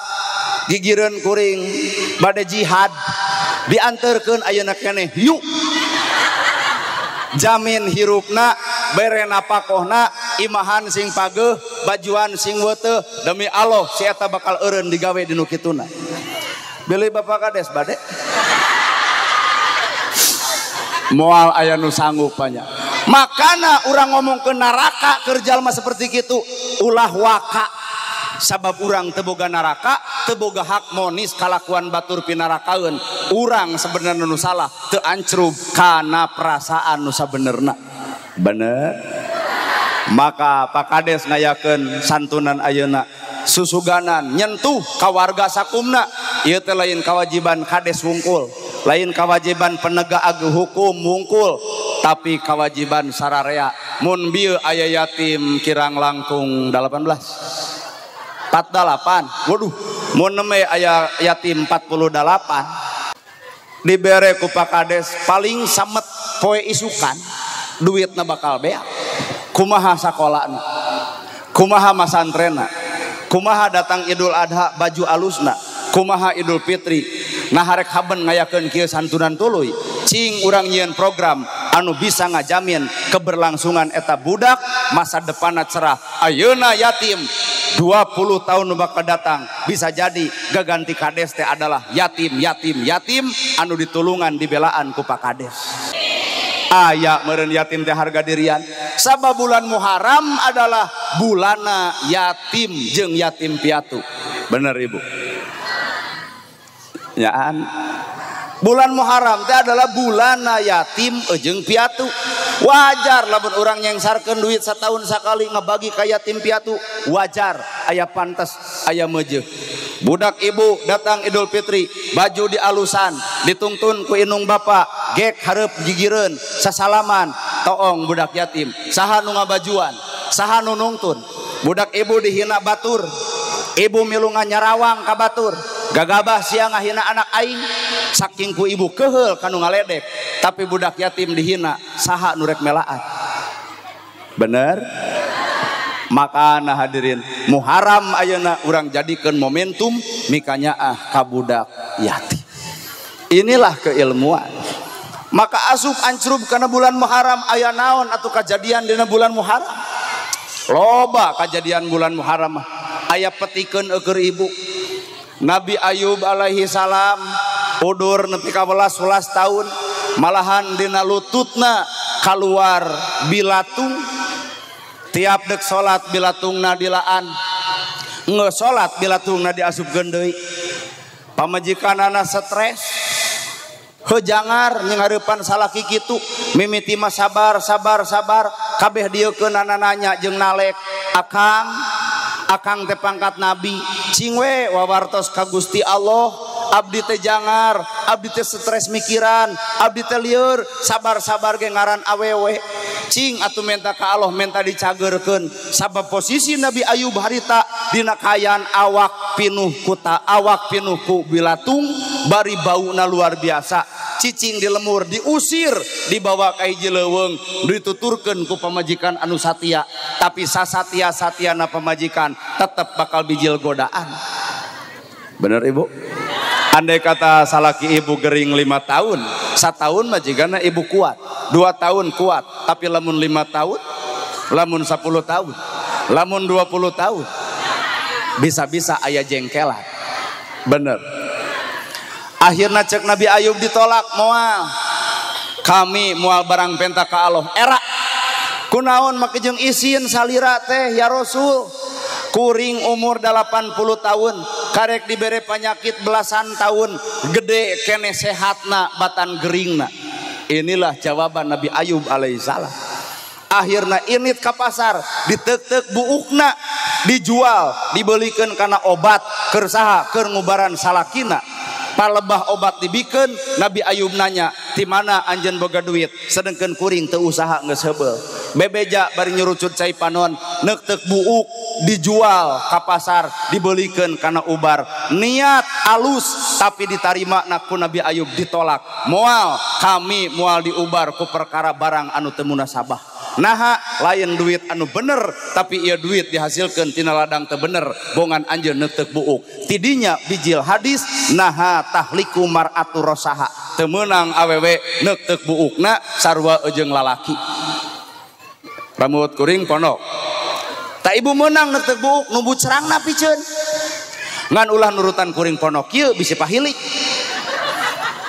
gigireun kuring bade jihad dianterkeun ayeuna keneh yuk jamin hirupna bere napakohna imahan sing pageuh bajuan sing weuteuh demi Allah si eta bakal eureun digawe di nu kituna beli bapak kades bade moal aya nu sanggup nya makana urang ngomong ke neraka keur jalma seperti kitu ulah waka sabab urang teu boga neraka teu boga hak monis kalakuan batur pinarakaeun urang sebenarnya nu salah teu ancrub kana perasaan nu sabenerna bener maka Pak Kades ngayakeun santunan ayeuna susuganan nyentuh ka warga sakumna ieu teh lain kewajiban kades wungkul lain kewajiban penegak hukum wungkul tapi kewajiban sararea mun bieu aya yatim kirang langkung 18 48 waduh mun neme aya yatim 48 dibere ku Pak Kades paling samet poe isukan duitna bakal beak kumaha sakolana kumaha masantrena kumaha datang Idul Adha baju alusna kumaha Idul Fitri nah harek haben ngayakeun kieu santunan tuluy cing urang nyieun program anu bisa ngajamin keberlangsungan eta budak masa depanna cerah ayeuna yatim 20 tahun bakal datang bisa jadi gaganti kades teh adalah yatim yatim yatim anu ditulungan dibelaan ku Pak Kades aya meureun yatim teh harga dirian sabab bulan Muharram adalah bulana yatim jeung yatim piatu bener ibu nyaan Bulan Muharram teh adalah bulan yatim jeung piatu. Wajar lamun urang nyengsarkeun duit setahun sakali ngebagi ka yatim piatu, wajar, aya pantes, aya meujeuh. Budak ibu datang Idul Fitri, baju dialusan, dituntun ku inung bapa, gek hareup gigireun, sasalaman, toong budak yatim. Saha nu ngabajuan, saha nu nungtun. Budak ibu dihina batur, ibu milu nyarawang ka batur, gagabah sia ngahina anak aing, saking ku ibu keheul kanu ngaledek, tapi budak yatim dihina, saha nu rek melaan. Bener? Makana hadirin, Muharram ayeuna urang jadikeun momentum mikanyaah ka budak yatim. Inilah keilmuan. Maka asup ancrub kana bulan Muharram aya naon atuh kajadian dina bulan Muharram? Loba kajadian bulan Muharram aya petikeun eueur ibu. Nabi Ayub alaihi salam udur nepi ka welas-welas tahun, malahan dina lututna kaluar bilatung. Tiap dek salat bilatungna dilaan, nge salat bilatungna diasupkeun deui. Pamajikanana stres, heujangar nyenghareupan salaki kitu, mimiti mah sabar sabar sabar, kabeh dieukeunana nanya jeung nalek, akang akang teh pangkat nabi, cing we wawartos ka Gusti Allah, abdi teh jangar, abdi teh stres mikiran, abdi teh lieur, sabar-sabar ge ngaran awewe. Cing atuh menta ka Allah, menta dicageurkeun. Sabab posisi Nabi Ayub harita dina kaayaan awak pinuh kuta, awak pinuh ku bilatung, bari bauna luar biasa. Cicing di lemur diusir, dibawa ka hiji leuweung, dituturkeun ku pamajikan anu satia. Tapi sasatia-satiana pamajikan tetep bakal bijil godaan. Bener ibu? Andai kata salaki ibu gering 5 tahun, 1 tahun majigana ibu kuat, 2 tahun kuat, tapi lamun 5 tahun, lamun 10 tahun, lamun 20 tahun, bisa-bisa ayah jengkelan. Bener. Akhirnya cek Nabi Ayub ditolak, moal. Kami moal barang penta ka Allah. Era kunaon make jeung isin salira teh ya Rasul. Kuring umur 80 tahun, karek dibere penyakit belasan tahun, gede kene sehatna batan geringna. Inilah jawaban Nabi Ayub alaihissalam. Akhirna init ka pasar, ditek-tek buukna, dijual, dibelikan karena obat, keur saha, keur ngubaran salakina. Palebah obat dibikeun, Nabi Ayub nanya, "Ti mana anjeun boga duit?" Sedengkeun kuring teu usaha geus heubeul. Bebeja bari nyurucut cai panon, neuk-teuk buuk dijual ka pasar, dibelikeun kana ubar. Niat alus tapi ditarima ku Nabi Ayub ditolak. Moal kami moal diubar ku perkara barang anu teu munasabah. Naha lain duit anu bener, tapi ieu duit dihasilkeun tina ladang teu bener, bongan anjeun neuk-teuk buuk. Tidinya bijil hadis naha tahliku mar'atu rosaha, teu meunang awewe neuk-teuk buukna sarua jeung lalaki. Rambut kuring pondok. Tak ibu meunang neuk-teuk buuk numbu cerangna piceun. Ngan ulah nurutan kuring pondok kieu bisi pahilik.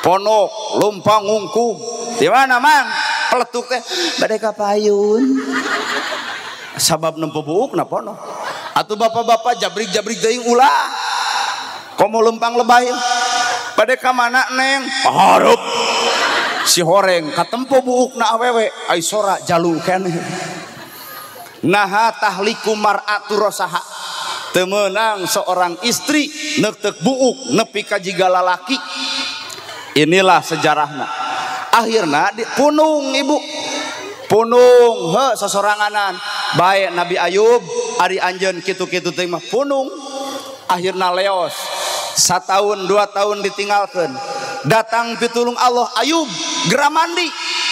Pondok lumpang ngungkung. Di mana mang? Peletuk teh bade ka payun. Sabab nempo buukna pondok. Atuh bapak-bapak jabrik-jabrik teuing ulah. Komo lempang lebay. Bade ka mana neng? Hareup. Si horeng katempo buukna awewe ai sora jalu keneh. Naha tahliku mar'atu rosaha. Teu meunang seorang istri neuk-teuk buuk nepi ka jiga lalaki. Inilah sejarahna. Akhirna punung ibu. Punung heuh sosoranganan. Bae Nabi Ayub ari anjeun kitu-kitu teh mah punung. Akhirna leos. 1 tahun 2 tahun ditinggalkeun. Datang pitulung Allah, Ayub geura mandi.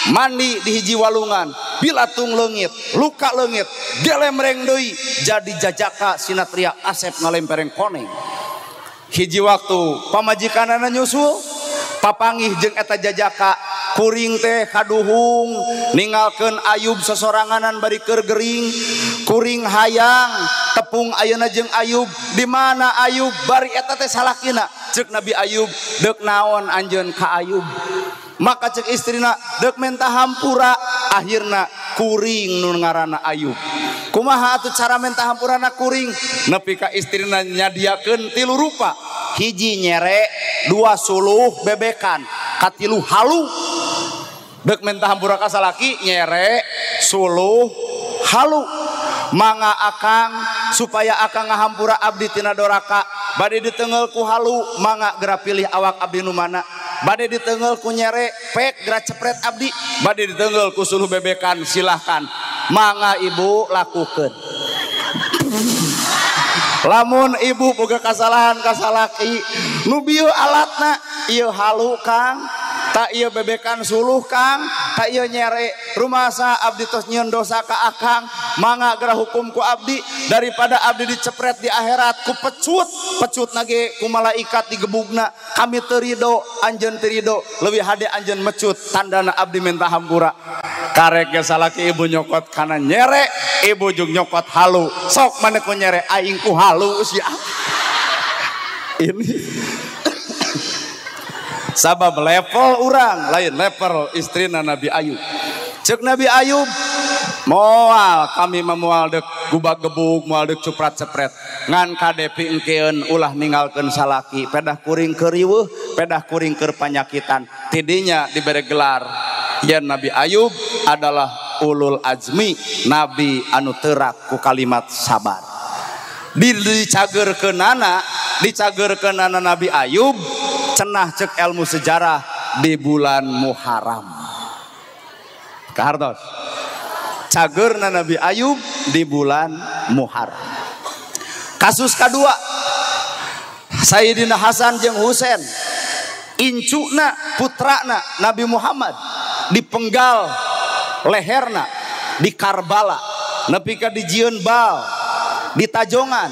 Mandi di hiji walungan, bilatung leungit, luka leungit, gelemreng deui jadi jajaka sinatria asep ngalempereng koneng. Hiji waktu pamajikanana nyusul, papangih jeung eta jajaka, kuring teh kaduhung ninggalkeun Ayub sosoranganan bari keur gering, kuring hayang tepung ayeuna jeung Ayub, di mana Ayub bari eta teh salakina. Ceuk Nabi Ayub, deuk naon anjeun ka Ayub? Maka cek istrina deuk menta hampura. Akhirna kuring nu ngaranna Ayub. Kumaha atuh cara menta hampurana kuring? Nepi ka istrina nyadiakeun 3 rupa. Hiji nyere, dua suluh bebekan, katilu halu. Dek minta hampura ka salaki nyere, suluh, halu. Mangga akang supaya akang ngahampura abdi tina doraka, bade ditenggel ku halu, mangga geura pilih awak abdi nu mana. Bade ditenggel ku nyere, pek geura cepret abdi, bade ditenggel ku suluh bebekan silahkan. Mangga ibu lakukeun. Lamun ibu boga kasalahan ka salaki, nu bieu alatna, ieu halu kang, tak ieu bebekan suluh kang, tak ieu nyere. Rumasa abdi tos nyieun dosa ka akang, mangga geura hukum ku abdi daripada abdi dicepret di akhirat ku pecut, pecut nage ku malaikat digebugna, kami teu rido, anjeun teu rido, leuwih hade anjeun mecut, tandana abdi minta hampura. Karek ge salaki ibu nyokot kana nyere, ibu jeung nyokot halu. Sok maneh ku nyere, aing ku halu sia. Ini sabab level urang lain level istrina Nabi Ayub. Cek Nabi Ayub, moal kami memual dek gubag gebug, moal dek cuprat cepret. Ngan kadepi engkeun ulah ninggalkeun salaki, pedah kuring keur riweuh, pedah kuring keur panyakitan. Tidinya dibere gelar yen Nabi Ayub adalah ulul azmi, nabi anu terak ku kalimat sabar. Dicageurkeunana, dicageurkeunana Nabi Ayub cenah cek ilmu sejarah di bulan Muharram. Kahartos. Cageurna Nabi Ayub di bulan Muharram. Kasus kedua, Sayyidina Hasan jeung Husain, incuna putrana Nabi Muhammad dipenggal leherna di Karbala, nepi ka dijieun bal di tajongan.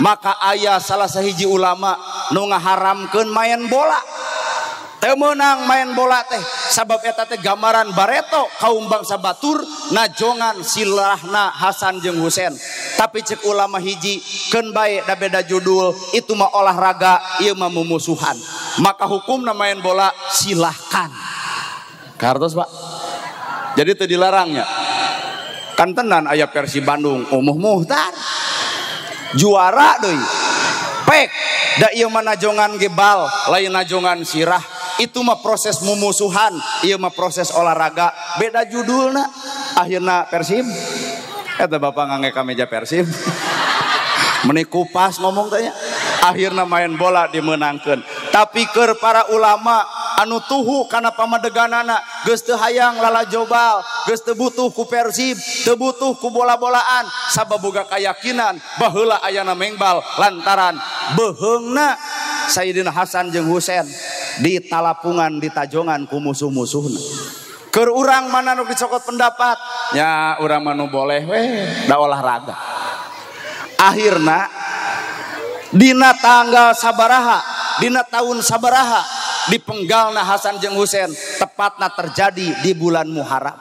Maka aya salah sahiji ulama nu ngaharamkeun main bola. Teu meunang main bola teh sabab eta teh gambaran bareto kaum bangsa batur najongan silahna Hasan jeung Husain. Tapi cek ulama hiji keun bae da beda judul, itu mah olahraga, ieu mah mumusuhan. Maka hukumna main bola silahkan. Kahartos Pak. Jadi teu dilarangnya. Kan tenan aya Persib Bandung umuh muhtar. Juara deui. Pek da ieu mah najongan gebal, lain najongan sirah. Itu mah proses mumusuhan, ieu mah proses olahraga, beda judulna. Akhirna Persib. Eta bapak ngangge ka meja Persib. Meni kupas ngomong tanya. Akhirna main bola dimenangkeun. Tapi keur para ulama anu tuhu kana pamadeganana, geus teu hayang lalajobal, geus teu butuh ku Persib, teu butuh ku bola-bolaan, sabab boga kayakinan baheula ayana mengbal lantaran beuheungna Sayyidina Hasan jeung Husain di talapungan di tajongan ku musuh-musuhna. Keur urang mana nu dicokot pendapat, nya urang mah nu boleh weh da olahraga. Akhirna dina tanggal sabaraha, dina tahun sabaraha dipenggalna Hasan jeung Husain, tepatna terjadi di bulan Muharram.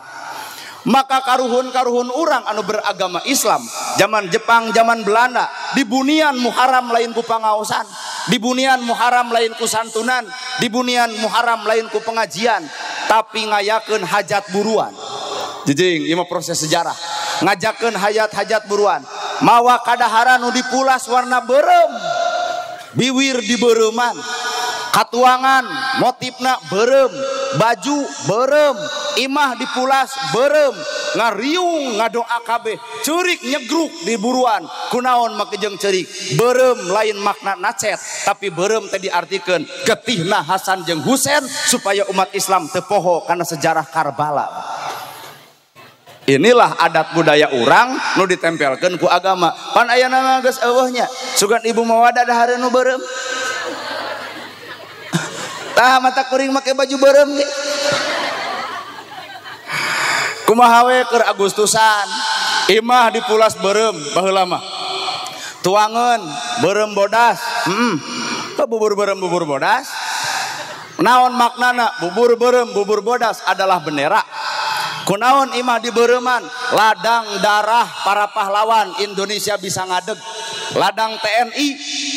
Maka karuhun-karuhun urang anu beragama Islam zaman Jepang, zaman Belanda, dibunian Muharram lain ku pangaosan, dibunian Muharram lain ku santunan, dibunian Muharram lain ku pengajian, tapi ngayakeun hajat buruan. Jijing, ieu mah proses sejarah. Ngajakeun hajat-hajat buruan, mawa kadaharan nu dipulas warna beureum, biwir dibereuman, katuangan motifna beureum, baju beureum, imah dipulas beureum, ngariung ngadoa kabeh, ceurik nyegruk di buruan. Kunaon make jeung ceurik? Beureum lain makna nacet, tapi beureum teh diartikeun getihna Hasan jeung Husain supaya umat Islam teu poho kana sejarah Karbala. Inilah adat budaya urang nu ditempelkeun ku agama. Pan ayeuna mah geus eueuh nya. Sugan ibu mawadah dahareun nu beureum. Tah mata kuring make baju beureum ge. Kumaha we keur Agustusan, imah dipulas beureum baheula mah. Tuangeun beureum bodas, heeh. Bubur beureum bubur bodas. Naon maknana bubur beureum bubur bodas adalah bendera. Kunaon imah dibereuman, ladang darah para pahlawan Indonesia bisa ngadeg. Ladang TNI,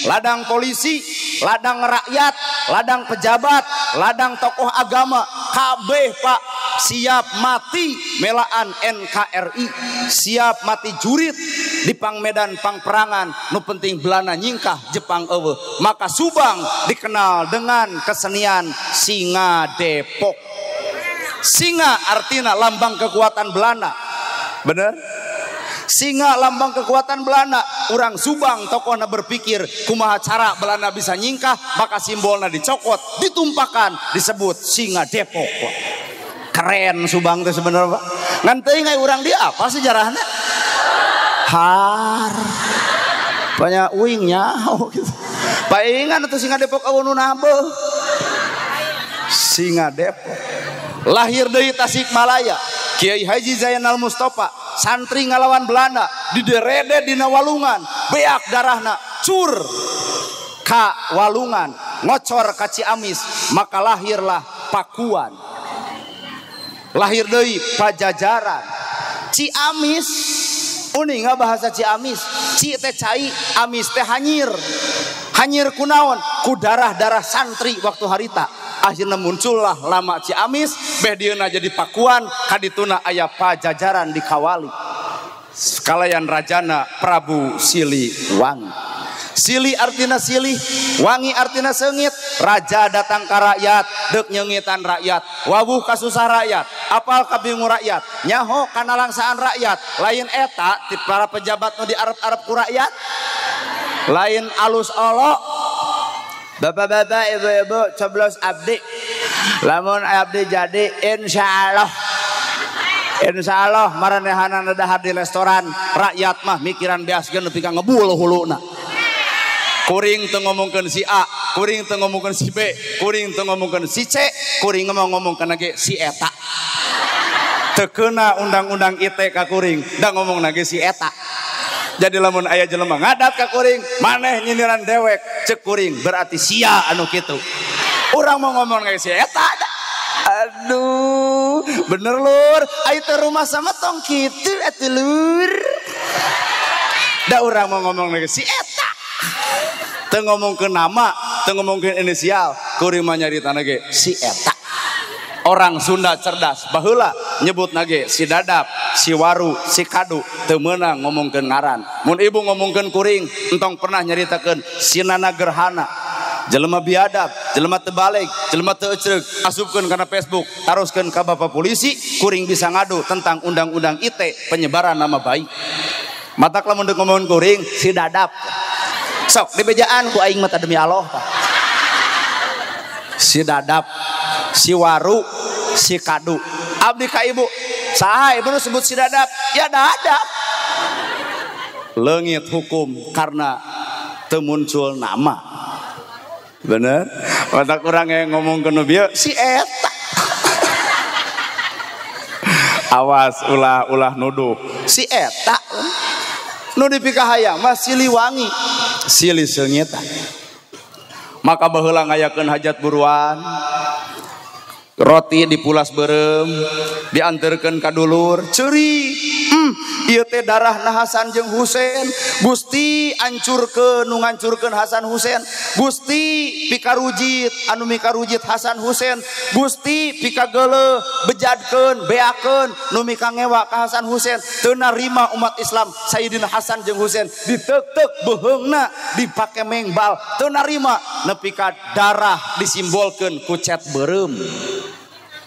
ladang polisi, ladang rakyat, ladang pejabat, ladang tokoh agama, kabeh Pak siap mati melaan NKRI, siap mati jurit di pangmedan pangperangan nu penting Belanda nyingkah Jepang eueuh. Maka Subang dikenal dengan kesenian Singa Depok. Singa artina lambang kekuatan Belanda. Bener? Singa lambang kekuatan Belanda. Urang Subang tokohna berpikir kumaha cara Belanda bisa nyingkah, maka simbolna dicokot, ditumpakan, disebut Singa Depok. Keren Subang teh sebenarnya, Pak. Ngan teuing ai urang dia apa sejarahna? Har. Banyak uing nyaho gitu. Paingan atuh Singa Depok eueuh nu nabeuh. Singa Depok. Lahir deui Tasikmalaya. Kiai Haji Zainal Mustafa santri ngalawan Belanda diderede dina walungan, beak darahna cur ka walungan, ngocor ka Ciamis, maka lahirlah Pakuan. Lahir deui Pajajaran. Ciamis uninga bahasa Ciamis, ci teh cai, amis teh hanyir. Hanyir kunaon? Ku darah-darah santri waktu harita. Akhirnya muncullah lama Ciamis, beh dieuna jadi Pakuan, kadituna aya Pajajaran dikawali. Sekalian rajana Prabu Siliwangi. Sili artina silih, wangi artina seungit. Raja datang ka rakyat, deuk nyeungitan rakyat, wawuh kasusah rakyat, apal kabingung rakyat, nyaho kana langsaan rakyat. Lain eta ti para pejabat nu diarep-arep ku rakyat. Lain alus olok. Bapak-bapak, ibu-ibu, coblos abdi. Lamun abdi jadi insyaallah. Insyaallah maranehanana dahar di restoran, rakyat mah mikiran beaskeun nepi ka ngebul huluna. Kuring teu ngomongkeun si A, kuring teu ngomongkeun si B, kuring teu ngomongkeun si C, kuring mah ngomongkeun ge si eta. Teu keuna undang-undang ITE ka kuring, da ngomongna ge si eta. Jadi lamun aya jelema ngadat ka kuring, maneh nyindiran dewek, cek kuring berarti sia anu kitu. Urang mau ngomong ge si eta. Aduh, bener lur, ai teh rumah sama tong kitu atuh lur. Da urang mau ngomong ge si eta. Teu ngomongkeun nama, teu ngomongkeun inisial, kuring mah nyaritana ge si eta. Orang Sunda cerdas baheula nyebut nage si Dadap, si Waru, si Kadu, teu meunang ngomongkeun ngaran. Mun ibu ngomongkeun kuring, entong pernah nyaritakeun si Nana Gerhana. Jelema biadab, jelema teu baleg, jelema teu ecreug, asupkeun kana Facebook, taroskeun ka bapak polisi, kuring bisa ngadu tentang undang-undang ITE penyebaran nama baik. Matak lamun deuk ngomongkeun kuring si Dadap. Sok dibejaan ku aing mah demi Allah. Si Dadap, si Waru, si Kadu. Abdi ka ibu, saha ibu nu sebut si Dadap? Ya Dadap. Leungit hukum karena teu muncul nama. Bener? Matak urang yang ngomongkeun nu bieu si eta. Awas ulah-ulah nuduh. Si eta. Nu dipikahayang mah Siliwangi, silih seungita. Maka baheula ngayakeun hajat buruan, roti dipulas beureum, dianterkeun ka dulur, ceuri. Ieu teh darahna Hasan jeung Husein. Gusti ancurkeun nu ngancurkeun Hasan Husein. Gusti pikarujit anu mikarujit Hasan Husein. Gusti pikageuleuh bejadkeun beakeun nu mikangewa ka Hasan Husein. Teu narima umat Islam Sayyidina Hasan jeung Husein diteuk-teuk beuheungna dipake mengbal, teu narima nepi ka darah disimbolkeun ku cet beureum.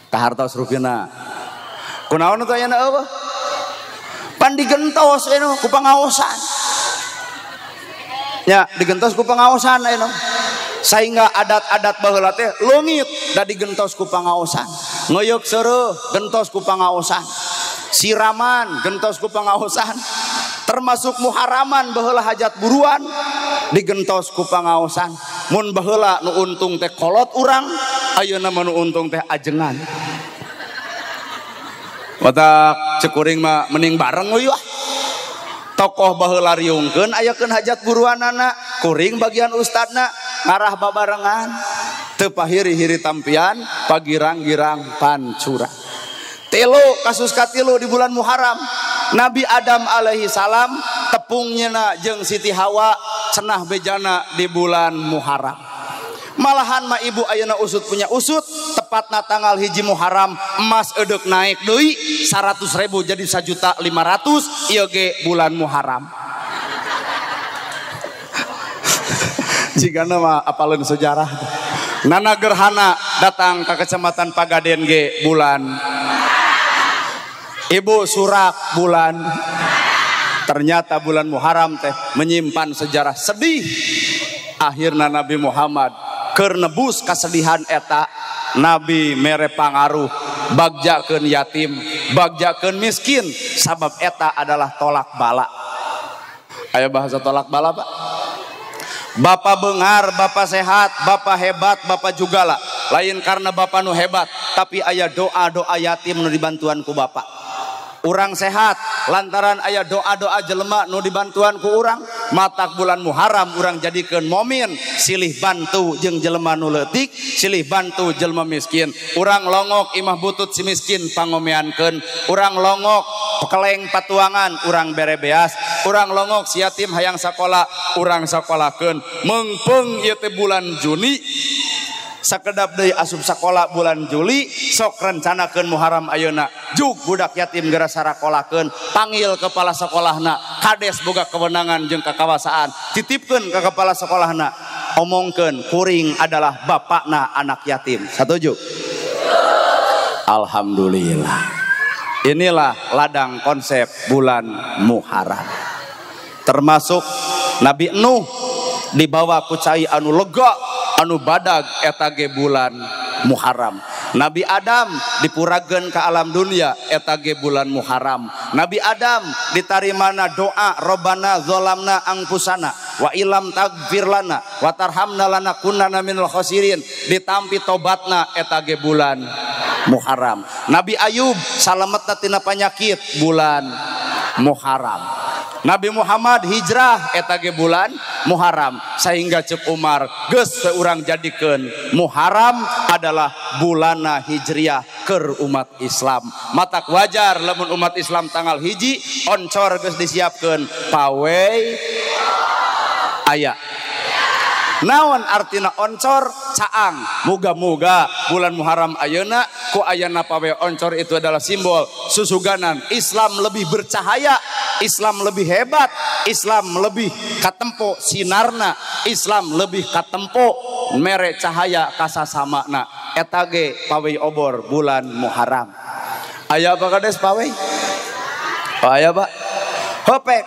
Kahartos rupina. Kunaon teh aya eueuh? Pan digentos anu ku pangaosan. Ya, digentos ku pangaosan anu. Sehingga adat-adat baheula teh leungit da digentos ku pangaosan. Ngeuyeuk seureuh gentos ku pangaosan. Siraman gentos ku pangaosan. Termasuk muharaman baheula hajat buruan digentos ku pangaosan. Mun baheula nu untung teh kolot urang, ayeuna mah nu untung teh ajengan. Watak cekuring mah mending bareng we ah. Tokoh baheula riungkeun ayakeun hajat buruanana, kuring bagian ustadna ngarah babarengan. Teu pahiri-hiri tampian, pagirang-girang pancura. Tilu kasus katilu di bulan Muharram, Nabi Adam alaihi salam tepungnya jeung Siti Hawa cenah bejana di bulan Muharram. Malahan mah ibu ayeuna usut punya usut, tepatna tanggal 1 Muharram emas eudek naik deui 100.000 jadi 1.500.000 ieu ge bulan Muharram. Jigana mah apaleun sejarah. Nana gerhana datang ke Kecamatan Pagaden ge bulan. Ibu surak bulan. Ternyata bulan Muharram teh menyimpan sejarah sedih. Akhirna Nabi Muhammad keur nebus kasedihan eta, Nabi mere pangaruh bagjakeun yatim, bagjakeun miskin, sabab eta adalah tolak bala. Aya bahasa tolak bala, Pak? Bapak bengar, bapak sehat, bapak hebat, bapak jugala. Lain karena bapak nu hebat, tapi aya doa-doa yatim nu dibantuan ku bapak. Urang sehat lantaran aya doa-doa jelema nu dibantuan ku urang. Matak bulan Muharram urang jadikeun momin, silih bantu jeung jelema nu leutik, silih bantu jelema miskin. Urang longok imah butut si miskin pangomeankeun, urang longok keleng patuangan urang berebeas, urang longok si yatim hayang sakola urang sakolakeun. Meungpeung ieu teh bulan Juni, sakedap deui asup sakola bulan Juli, sok rencanakeun Muharram ayeuna. Jug budak yatim geura sarakolakeun, panggil kepala sekolahna, kades boga kewenangan jeung kakawasaan, titipkeun ka kepala sekolahna, omongkeun kuring adalah bapakna anak yatim. Satuju? Alhamdulillah. Inilah ladang konsep bulan Muharram. Termasuk Nabi Nuh dibawa ku cai anu lega, anu badag eta ge bulan Muharram. Nabi Adam dipurageun ka alam dunia eta ge bulan Muharram. Nabi Adam ditarimana doa Robbana zalamna angfusana wa ilam tagfir lana wa tarhamna lanakunanna minal khosirin, ditampi tobatna eta ge bulan Muharram. Nabi Ayub salametna tina panyakit bulan Muharram. Nabi Muhammad hijrah eta ge bulan Muharram. Sehingga cek Umar geus urang jadikeun Muharram adalah bulana hijriah keur umat Islam. Matak wajar lamun umat Islam tanggal 1 oncor geus disiapkeun pawai aya. Naon artina oncor? Caang. Muga-muga bulan Muharram ayeuna ku ayana pawe oncor itu adalah simbol susuganan Islam lebih bercahaya, Islam lebih hebat, Islam lebih katempo sinarna, Islam lebih katempo mere cahaya kasasamana. Eta ge pawe obor bulan Muharram. Aya apa kades pawe? Oh, aya Pak. Hopek.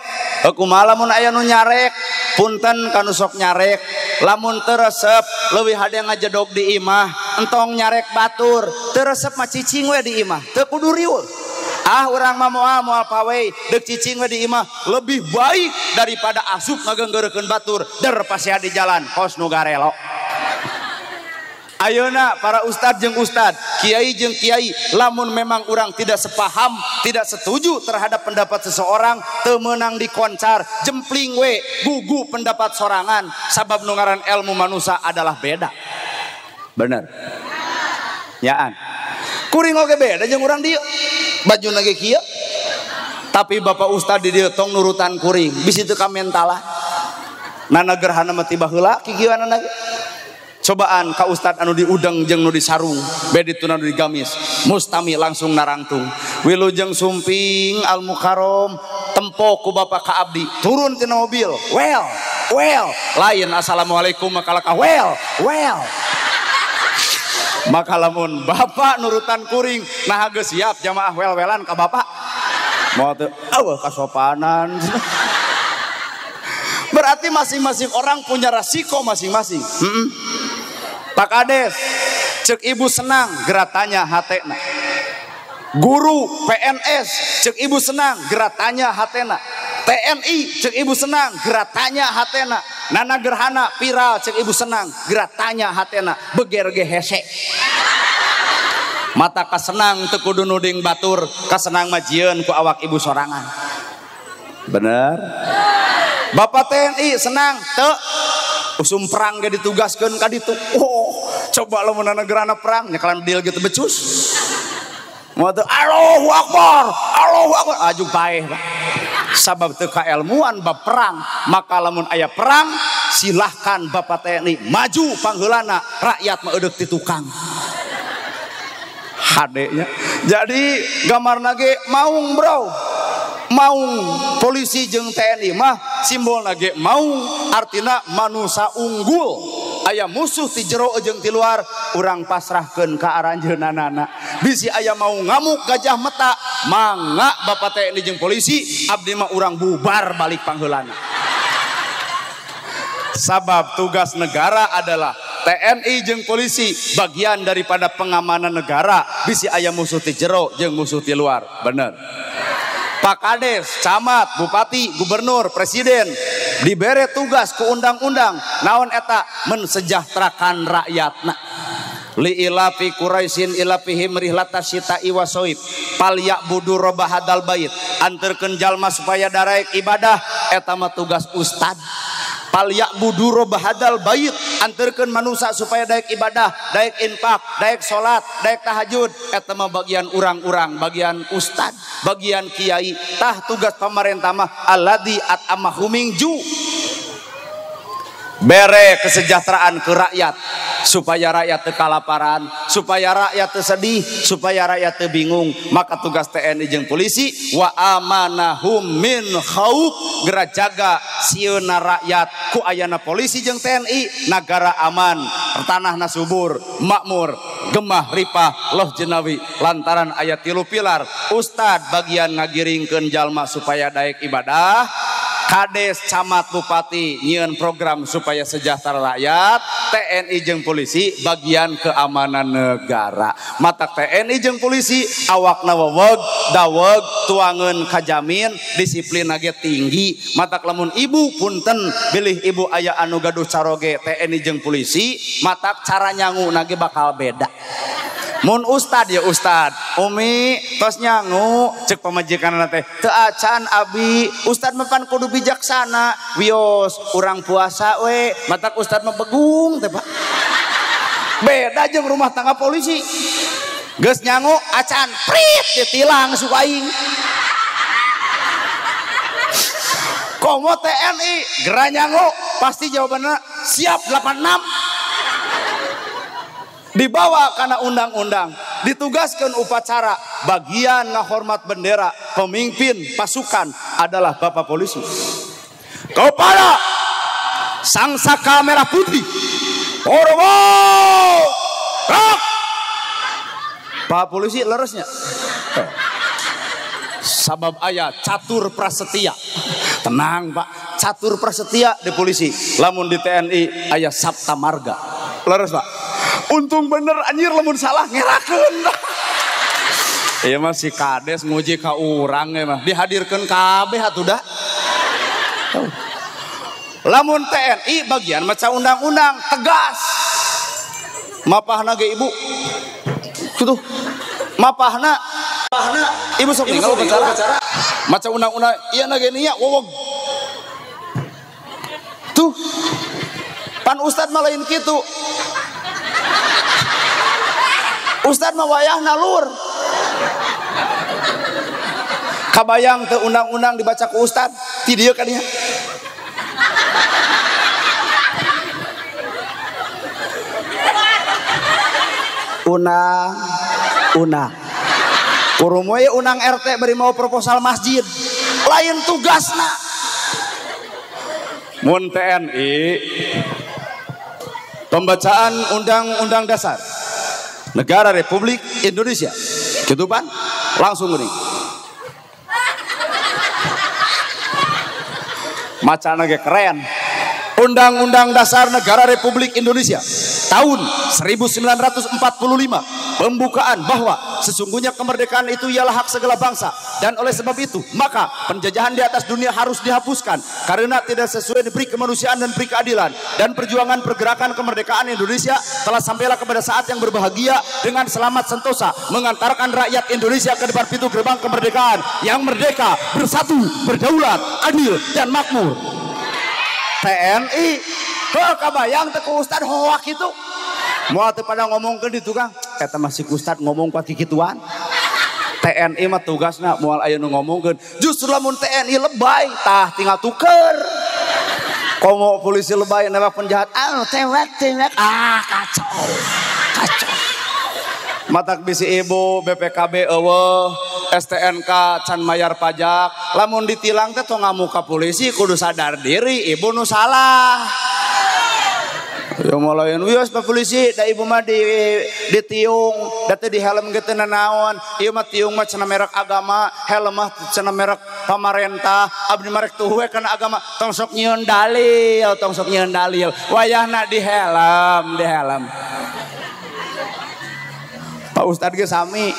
Kumaha lamun aya nu nyarek, punten kanu sok nyarek, lamun teu resep leuwih hade ngajedog di imah, entong nyarek batur, teu resep mah cicing we di imah, teu kudu riweuh. Ah urang mah moal pawe, deuk cicing we di imah lebih baik daripada asup ngagenggeurekeun batur, der pasea di jalan kos nu garelo. Ayeuna para ustad jeung ustad, kiai jeung kiai, lamun memang urang tidak sepaham, tidak setuju terhadap pendapat seseorang, teu meunang dikoncar, jempling we, gugu pendapat sorangan, sabab nu ngaran ilmu manusia adalah beda. Bener. Nyaan. Kuring oge beda jeung urang dieu. Bajuna ge kieu. Tapi bapak ustad di dieu tong nurutan kuring, bisi teu kamentalan. Nana gerhana mah tiba heula kikieuanana ge. Cobaan ka ustad anu diudeng jeung nu disarung, bedi tuna nu digamis, mustami langsung narangtung. Wilujeng sumping al mukarrom tempo ku bapak ka abdi, turun tina mobil. Well, well, lain assalamualaikum maka laka well, well. Maka lamun bapak nurutan kuring, nah geus siap jamaah wel-welan ka bapak. Moal teu eueuh kasopanan. Berarti masing-masing orang punya resiko masing-masing. Pak Kades, cek ibu senang, geratanya hatena. Guru PNS, cek ibu senang, geratanya hatena. TNI, cek ibu senang, geratanya hatena. Nana gerhana viral, cek ibu senang, geratanya hatena. Beger ge hese. Mata kasenang teu kudu nuding batur, kasenang mah jieun ku awak ibu sorangan. Bener? Bapak TNI senang teu usum perang ge ditugaskeun ka ditu. Oh, coba lamun negarana perang nyekalan deal gitu becus. Moal teu Allahu Akbar, Allahu Akbar aju paeh Pak. Sabab teu kaelmuan bab perang, maka lamun aya perang silahkan Bapak TNI maju pangheulana, rakyat mah eudeuk ti tukang. Hadenya. Jadi gambarna ge maung bro. Maung polisi jeung TNI mah simbolna ge maung, artina manusa unggul. Aya musuh ti jero jeung ti luar, urang pasrahkeun ka aranjeunanana. Bisi aya mau ngamuk gajah meta, mangga bapak TNI jeung polisi, abdi mah urang bubar balik pangheulana. Sabab tugas negara adalah TNI jeung polisi bagian daripada pengamanan negara. Bisi aya musuh ti jero jeung musuh ti luar. Bener. Pak Kades, camat, bupati, gubernur, presiden dibere tugas ku undang-undang naon eta mensejahterakan rakyatna. Li ilafi Quraisyin ilafihim rihlata syita'i wasoib palya'budu rabb hadzal bait, anterkeun jalma supaya daraek ibadah, eta mah tugas ustad. Palya'budu rabb hadzal bait, anterkeun manusia supaya daek ibadah, daek infak, daek salat, daek tahajud, eta mah bagian urang-urang, bagian ustad, bagian kiai. Tah tugas pamarentah mah alladzi at'amahum min ju', bere kesejahteraan ke rakyat supaya rakyat teu kalaparan, supaya rakyat teu sedih, supaya rakyat teu bingung. Maka tugas TNI jeung polisi wa amanahum min khauf, geura jaga sieuna rakyat ku ayana polisi jeung TNI, nagara aman, tanahna subur, makmur, gemah ripah loh jenawi. Lantaran aya 3 pilar, ustad bagian ngagiringkeun jalma supaya daek ibadah, kades, camat, bupati nyieun program supaya sejahtera rakyat, TNI jeung polisi bagian keamanan negara. Matak TNI jeung polisi awakna weweg, daweg, tuangeun kajamin, disiplin ge tinggi. Matak lamun ibu punten bilih ibu aya anu gaduh caroge TNI jeung polisi, matak cara nyangu nage bakal beda. Mun ustad ya ustad, umi tos nyangu cek pamajikanna teh teu acan abi, ustad mah pan kudu bijaksana, wios urang puasa we, matak ustad mah begung teh Pak. Beda jeung rumah tangga polisi. Geus nyangu acan prit ditilang suku aing. Komo TNI geura nyangu pasti jawabanna siap 86. Dibawa karena undang-undang, ditugaskan upacara, bagian ngahormat bendera, pemimpin pasukan adalah bapak polisi. Kepada sang saka merah putih, hormat, gerak. Pak polisi leresnya. Sabab ayah catur prasetya. Tenang Pak, catur prasetya di polisi. Lamun di TNI ayah Sabta Marga. Leres Pak. Untung bener anjir, lamun salah ngerakeun. Iya mah si kades nguji ka urang ya mah dihadirkeun kabeh atuh da. Lamun TNI bagian maca undang-undang tegas. Mapahna ge ibu. Kitu. Mapahna ibu sok ninggal upacara. Maca undang-undang ieu na ge nia wowog. Tuh. Pan ustad mah lain kitu. Ustad mah wayahna lur. Kabayang teu undang-undang dibaca ku ustad, ti dieu ka dinya. Unang, unang. Kurumoy unang RT beri mau proposal masjid. Lain tugasna. Mun TNI pembacaan Undang-Undang Dasar Negara Republik Indonesia. Gitu pan? Langsung gini. Macana ge keren. Undang-Undang Dasar Negara Republik Indonesia tahun 1945, pembukaan bahwa sesungguhnya kemerdekaan itu ialah hak segala bangsa, dan oleh sebab itu maka penjajahan di atas dunia harus dihapuskan karena tidak sesuai diberi kemanusiaan dan beri keadilan, dan perjuangan pergerakan kemerdekaan Indonesia telah sampailah kepada saat yang berbahagia dengan selamat sentosa mengantarkan rakyat Indonesia ke depan pintu gerbang kemerdekaan yang merdeka, bersatu, berdaulat, adil, dan makmur. TNI heuh kabayang teu ku ustad hoak kitu. Moal teu pada ngomongkeun di tukang, eta mah si ustad ngomong ku kikituan. TNI mah tugasna moal aya nu ngomongkeun. Justru lamun TNI lebay tah tinggal tuker. Komo polisi lebay nembak penjahat, ah tewek tewek, ah kacau. Kacau. Matak bisi ibu BPKB eueuh, STNK can mayar pajak. Lamun ditilang teh tong ngamuk ka polisi, kudu sadar diri ibu nu salah. Ya malayan wios Pak polisi, da ibu mah ditiung, da teu di helm ge teu nanaon. Ieu mah tiung mah cenah merek agama, helm mah cenah merek pamarentah. Abdi mah rek tuh we kana agama, tong sok nyieun dalil, tong sok nyieun dalil. Wayahna di helm, di helm. Pak Ustad ge sami,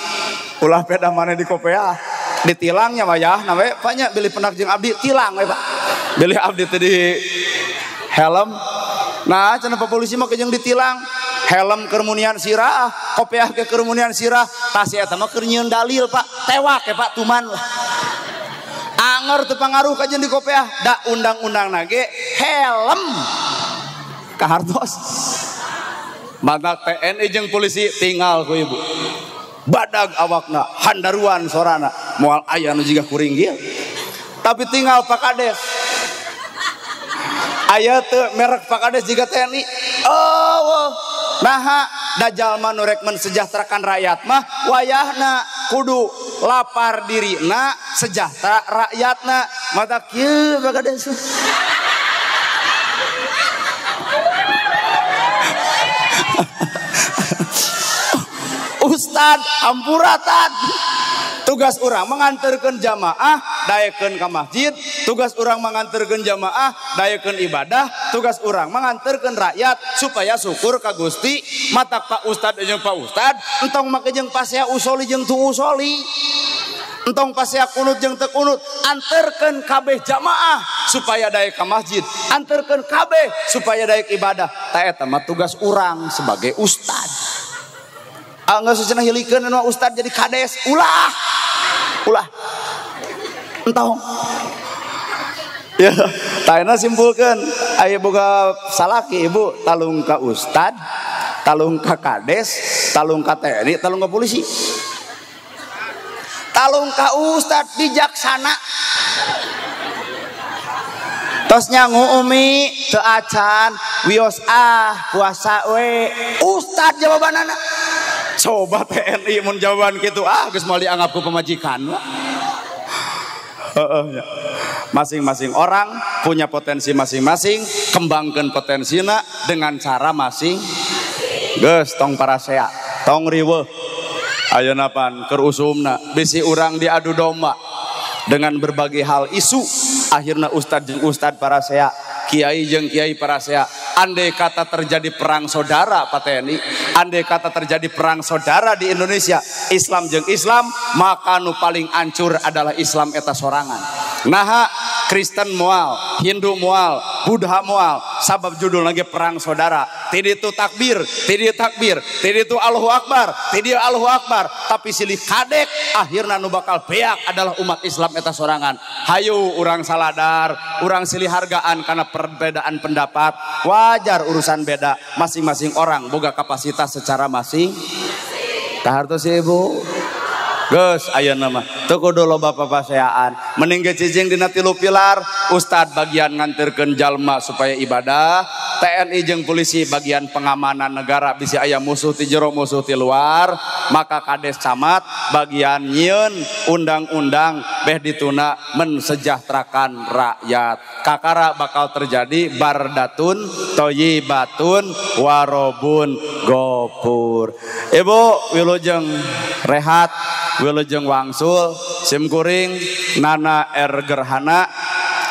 ulah peda maneh di kopeah, ditilangnya wayahna we, Pak nya bilih pendak jeung abdi tilang we Pak. Bilih abdi teh di helm. Nah, cenah Pak polisi mah jeung ditilang. Helm kermunian sirah, kopiah ke kermunian sirah, tas eta mah keur nyieun dalil Pak. Tewak ya Pak tuman lah. Anger teu pangaruh ka jeung di kopiah, da undang-undangna ge helm. Kahartos. Mantak TNI jeung polisi tinggal ku ibu. Badag awakna, handaruan sorana, moal aya nu jiga kuring ieu. Tapi tinggal Pak Kades. Aya teu merek Pak Kades jiga TNI. Oh, naha da jalma nu rek mensejahterakan rakyat mah wayahna kudu lapar dirina sejahtera rakyatna. Mata kieu Pak Kades. Ustad hampura tad. Tugas orang mengantarkan jamaah daekeun ka masjid, tugas orang mengantarkan jamaah daekeun ibadah, tugas orang mengantarkan rakyat supaya syukur ka Gusti. Matak Pak Ustad jeung Pak Ustad entong make jeung pasea usoli jeung tu usoli, entong pasea kunut jeung teu kunut, anterkeun kabeh jamaah supaya daek ka masjid, anterkeun kabeh supaya daek ibadah. Ta eta mah tugas urang sebagai ustad. Anggeus cenah hilikeun anu ustad jadi kades, ulah. Ulah. Entong. Ya, taena simpulkeun aya boga salaki ibu talung ka ustad, talung ka kades, talung ka TNI, talung ka polisi. Talung ka ustad bijaksana. Tos nyangu umi teu acan, wios ah puasa we. Ustad jawabanana. Coba TNI mun jawaban kitu ah geus moal dianggap ku pamajikan. Masing-masing orang punya potensi masing-masing, kembangkan potensina dengan cara masing. Geus tong parasea, tong riweuh. Ayeuna pan keur usumna bisi urang diadu domba dengan berbagai hal isu, akhirna ustad jeung ustad parasea, kiai jeung kiai parasea. Andai kata terjadi perang saudara Pak TNI, andai kata terjadi perang saudara di Indonesia, Islam jeung Islam, maka nu paling ancur adalah Islam eta sorangan. Naha Kristen moal, Hindu moal, Buddha moal, sabab judul lagi perang saudara. Ti ditu takbir, ti dieu takbir, ti ditu Allahu Akbar, ti dieu Allahu Akbar, tapi silih kadek akhirna nu bakal beak adalah umat Islam eta sorangan. Hayu urang saladar, urang silih hargaan karena perbedaan pendapat. Wajar urusan beda, masing-masing orang boga kapasitas secara masing. Kahartos ibu. Geus ayeuna mah teu kudu loba papaseaan, mending ge cicing dina 3 pilar. Ustad bagian nganterkeun jalma supaya ibadah, TNI jeung polisi bagian pengamanan negara bisi aya musuh ti jero musuh ti luar, maka kades camat bagian nyieun undang-undang beh dituna mensejahterakan rakyat. Kakara bakal terjadi bardatun toyibatun warobun gopur. Ibu wilujeng rehat, wilujeng wangsul, simkuring Nana R Gerhana.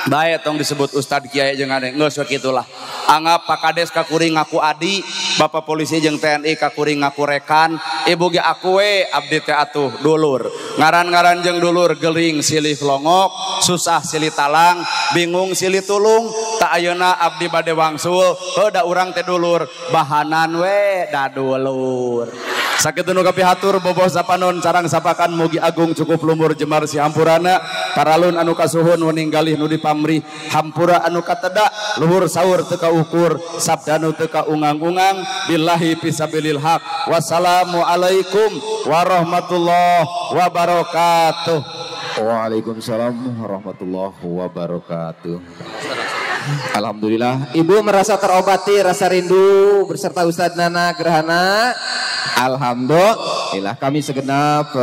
Bae tong disebut ustad kiai jeung ane geus we kitulah. Anggap Pak Kades kakuring ngaku adi, Bapak polisi jeung TNI kakuring ngaku rekan, ibu ge aku we abdi teh atuh dulur. Ngaran-ngaran jeung dulur gering silih longok, susah silih talang, bingung silih tulung, tak ayeuna abdi bade wangsul, heuh da urang teh dulur, bahanan we da dulur. Sakitu nu kapihatur boboh sapanon carang sapakan mugi agung cukup lumur jemar si hampurana paralun anu kasuhun weninggalih nu dipamrih hampura anu kateda luhur saur teu kaukur sabdanu teu kaungang-ungang billahi fisabilil haq. Wassalamualaikum warahmatullahi wabarakatuh. Waalaikumsalam warahmatullahi wabarakatuh. Alhamdulillah, ibu merasa terobati rasa rindu berserta Ustadz Nana Gerhana. Alhamdulillah, kami segenap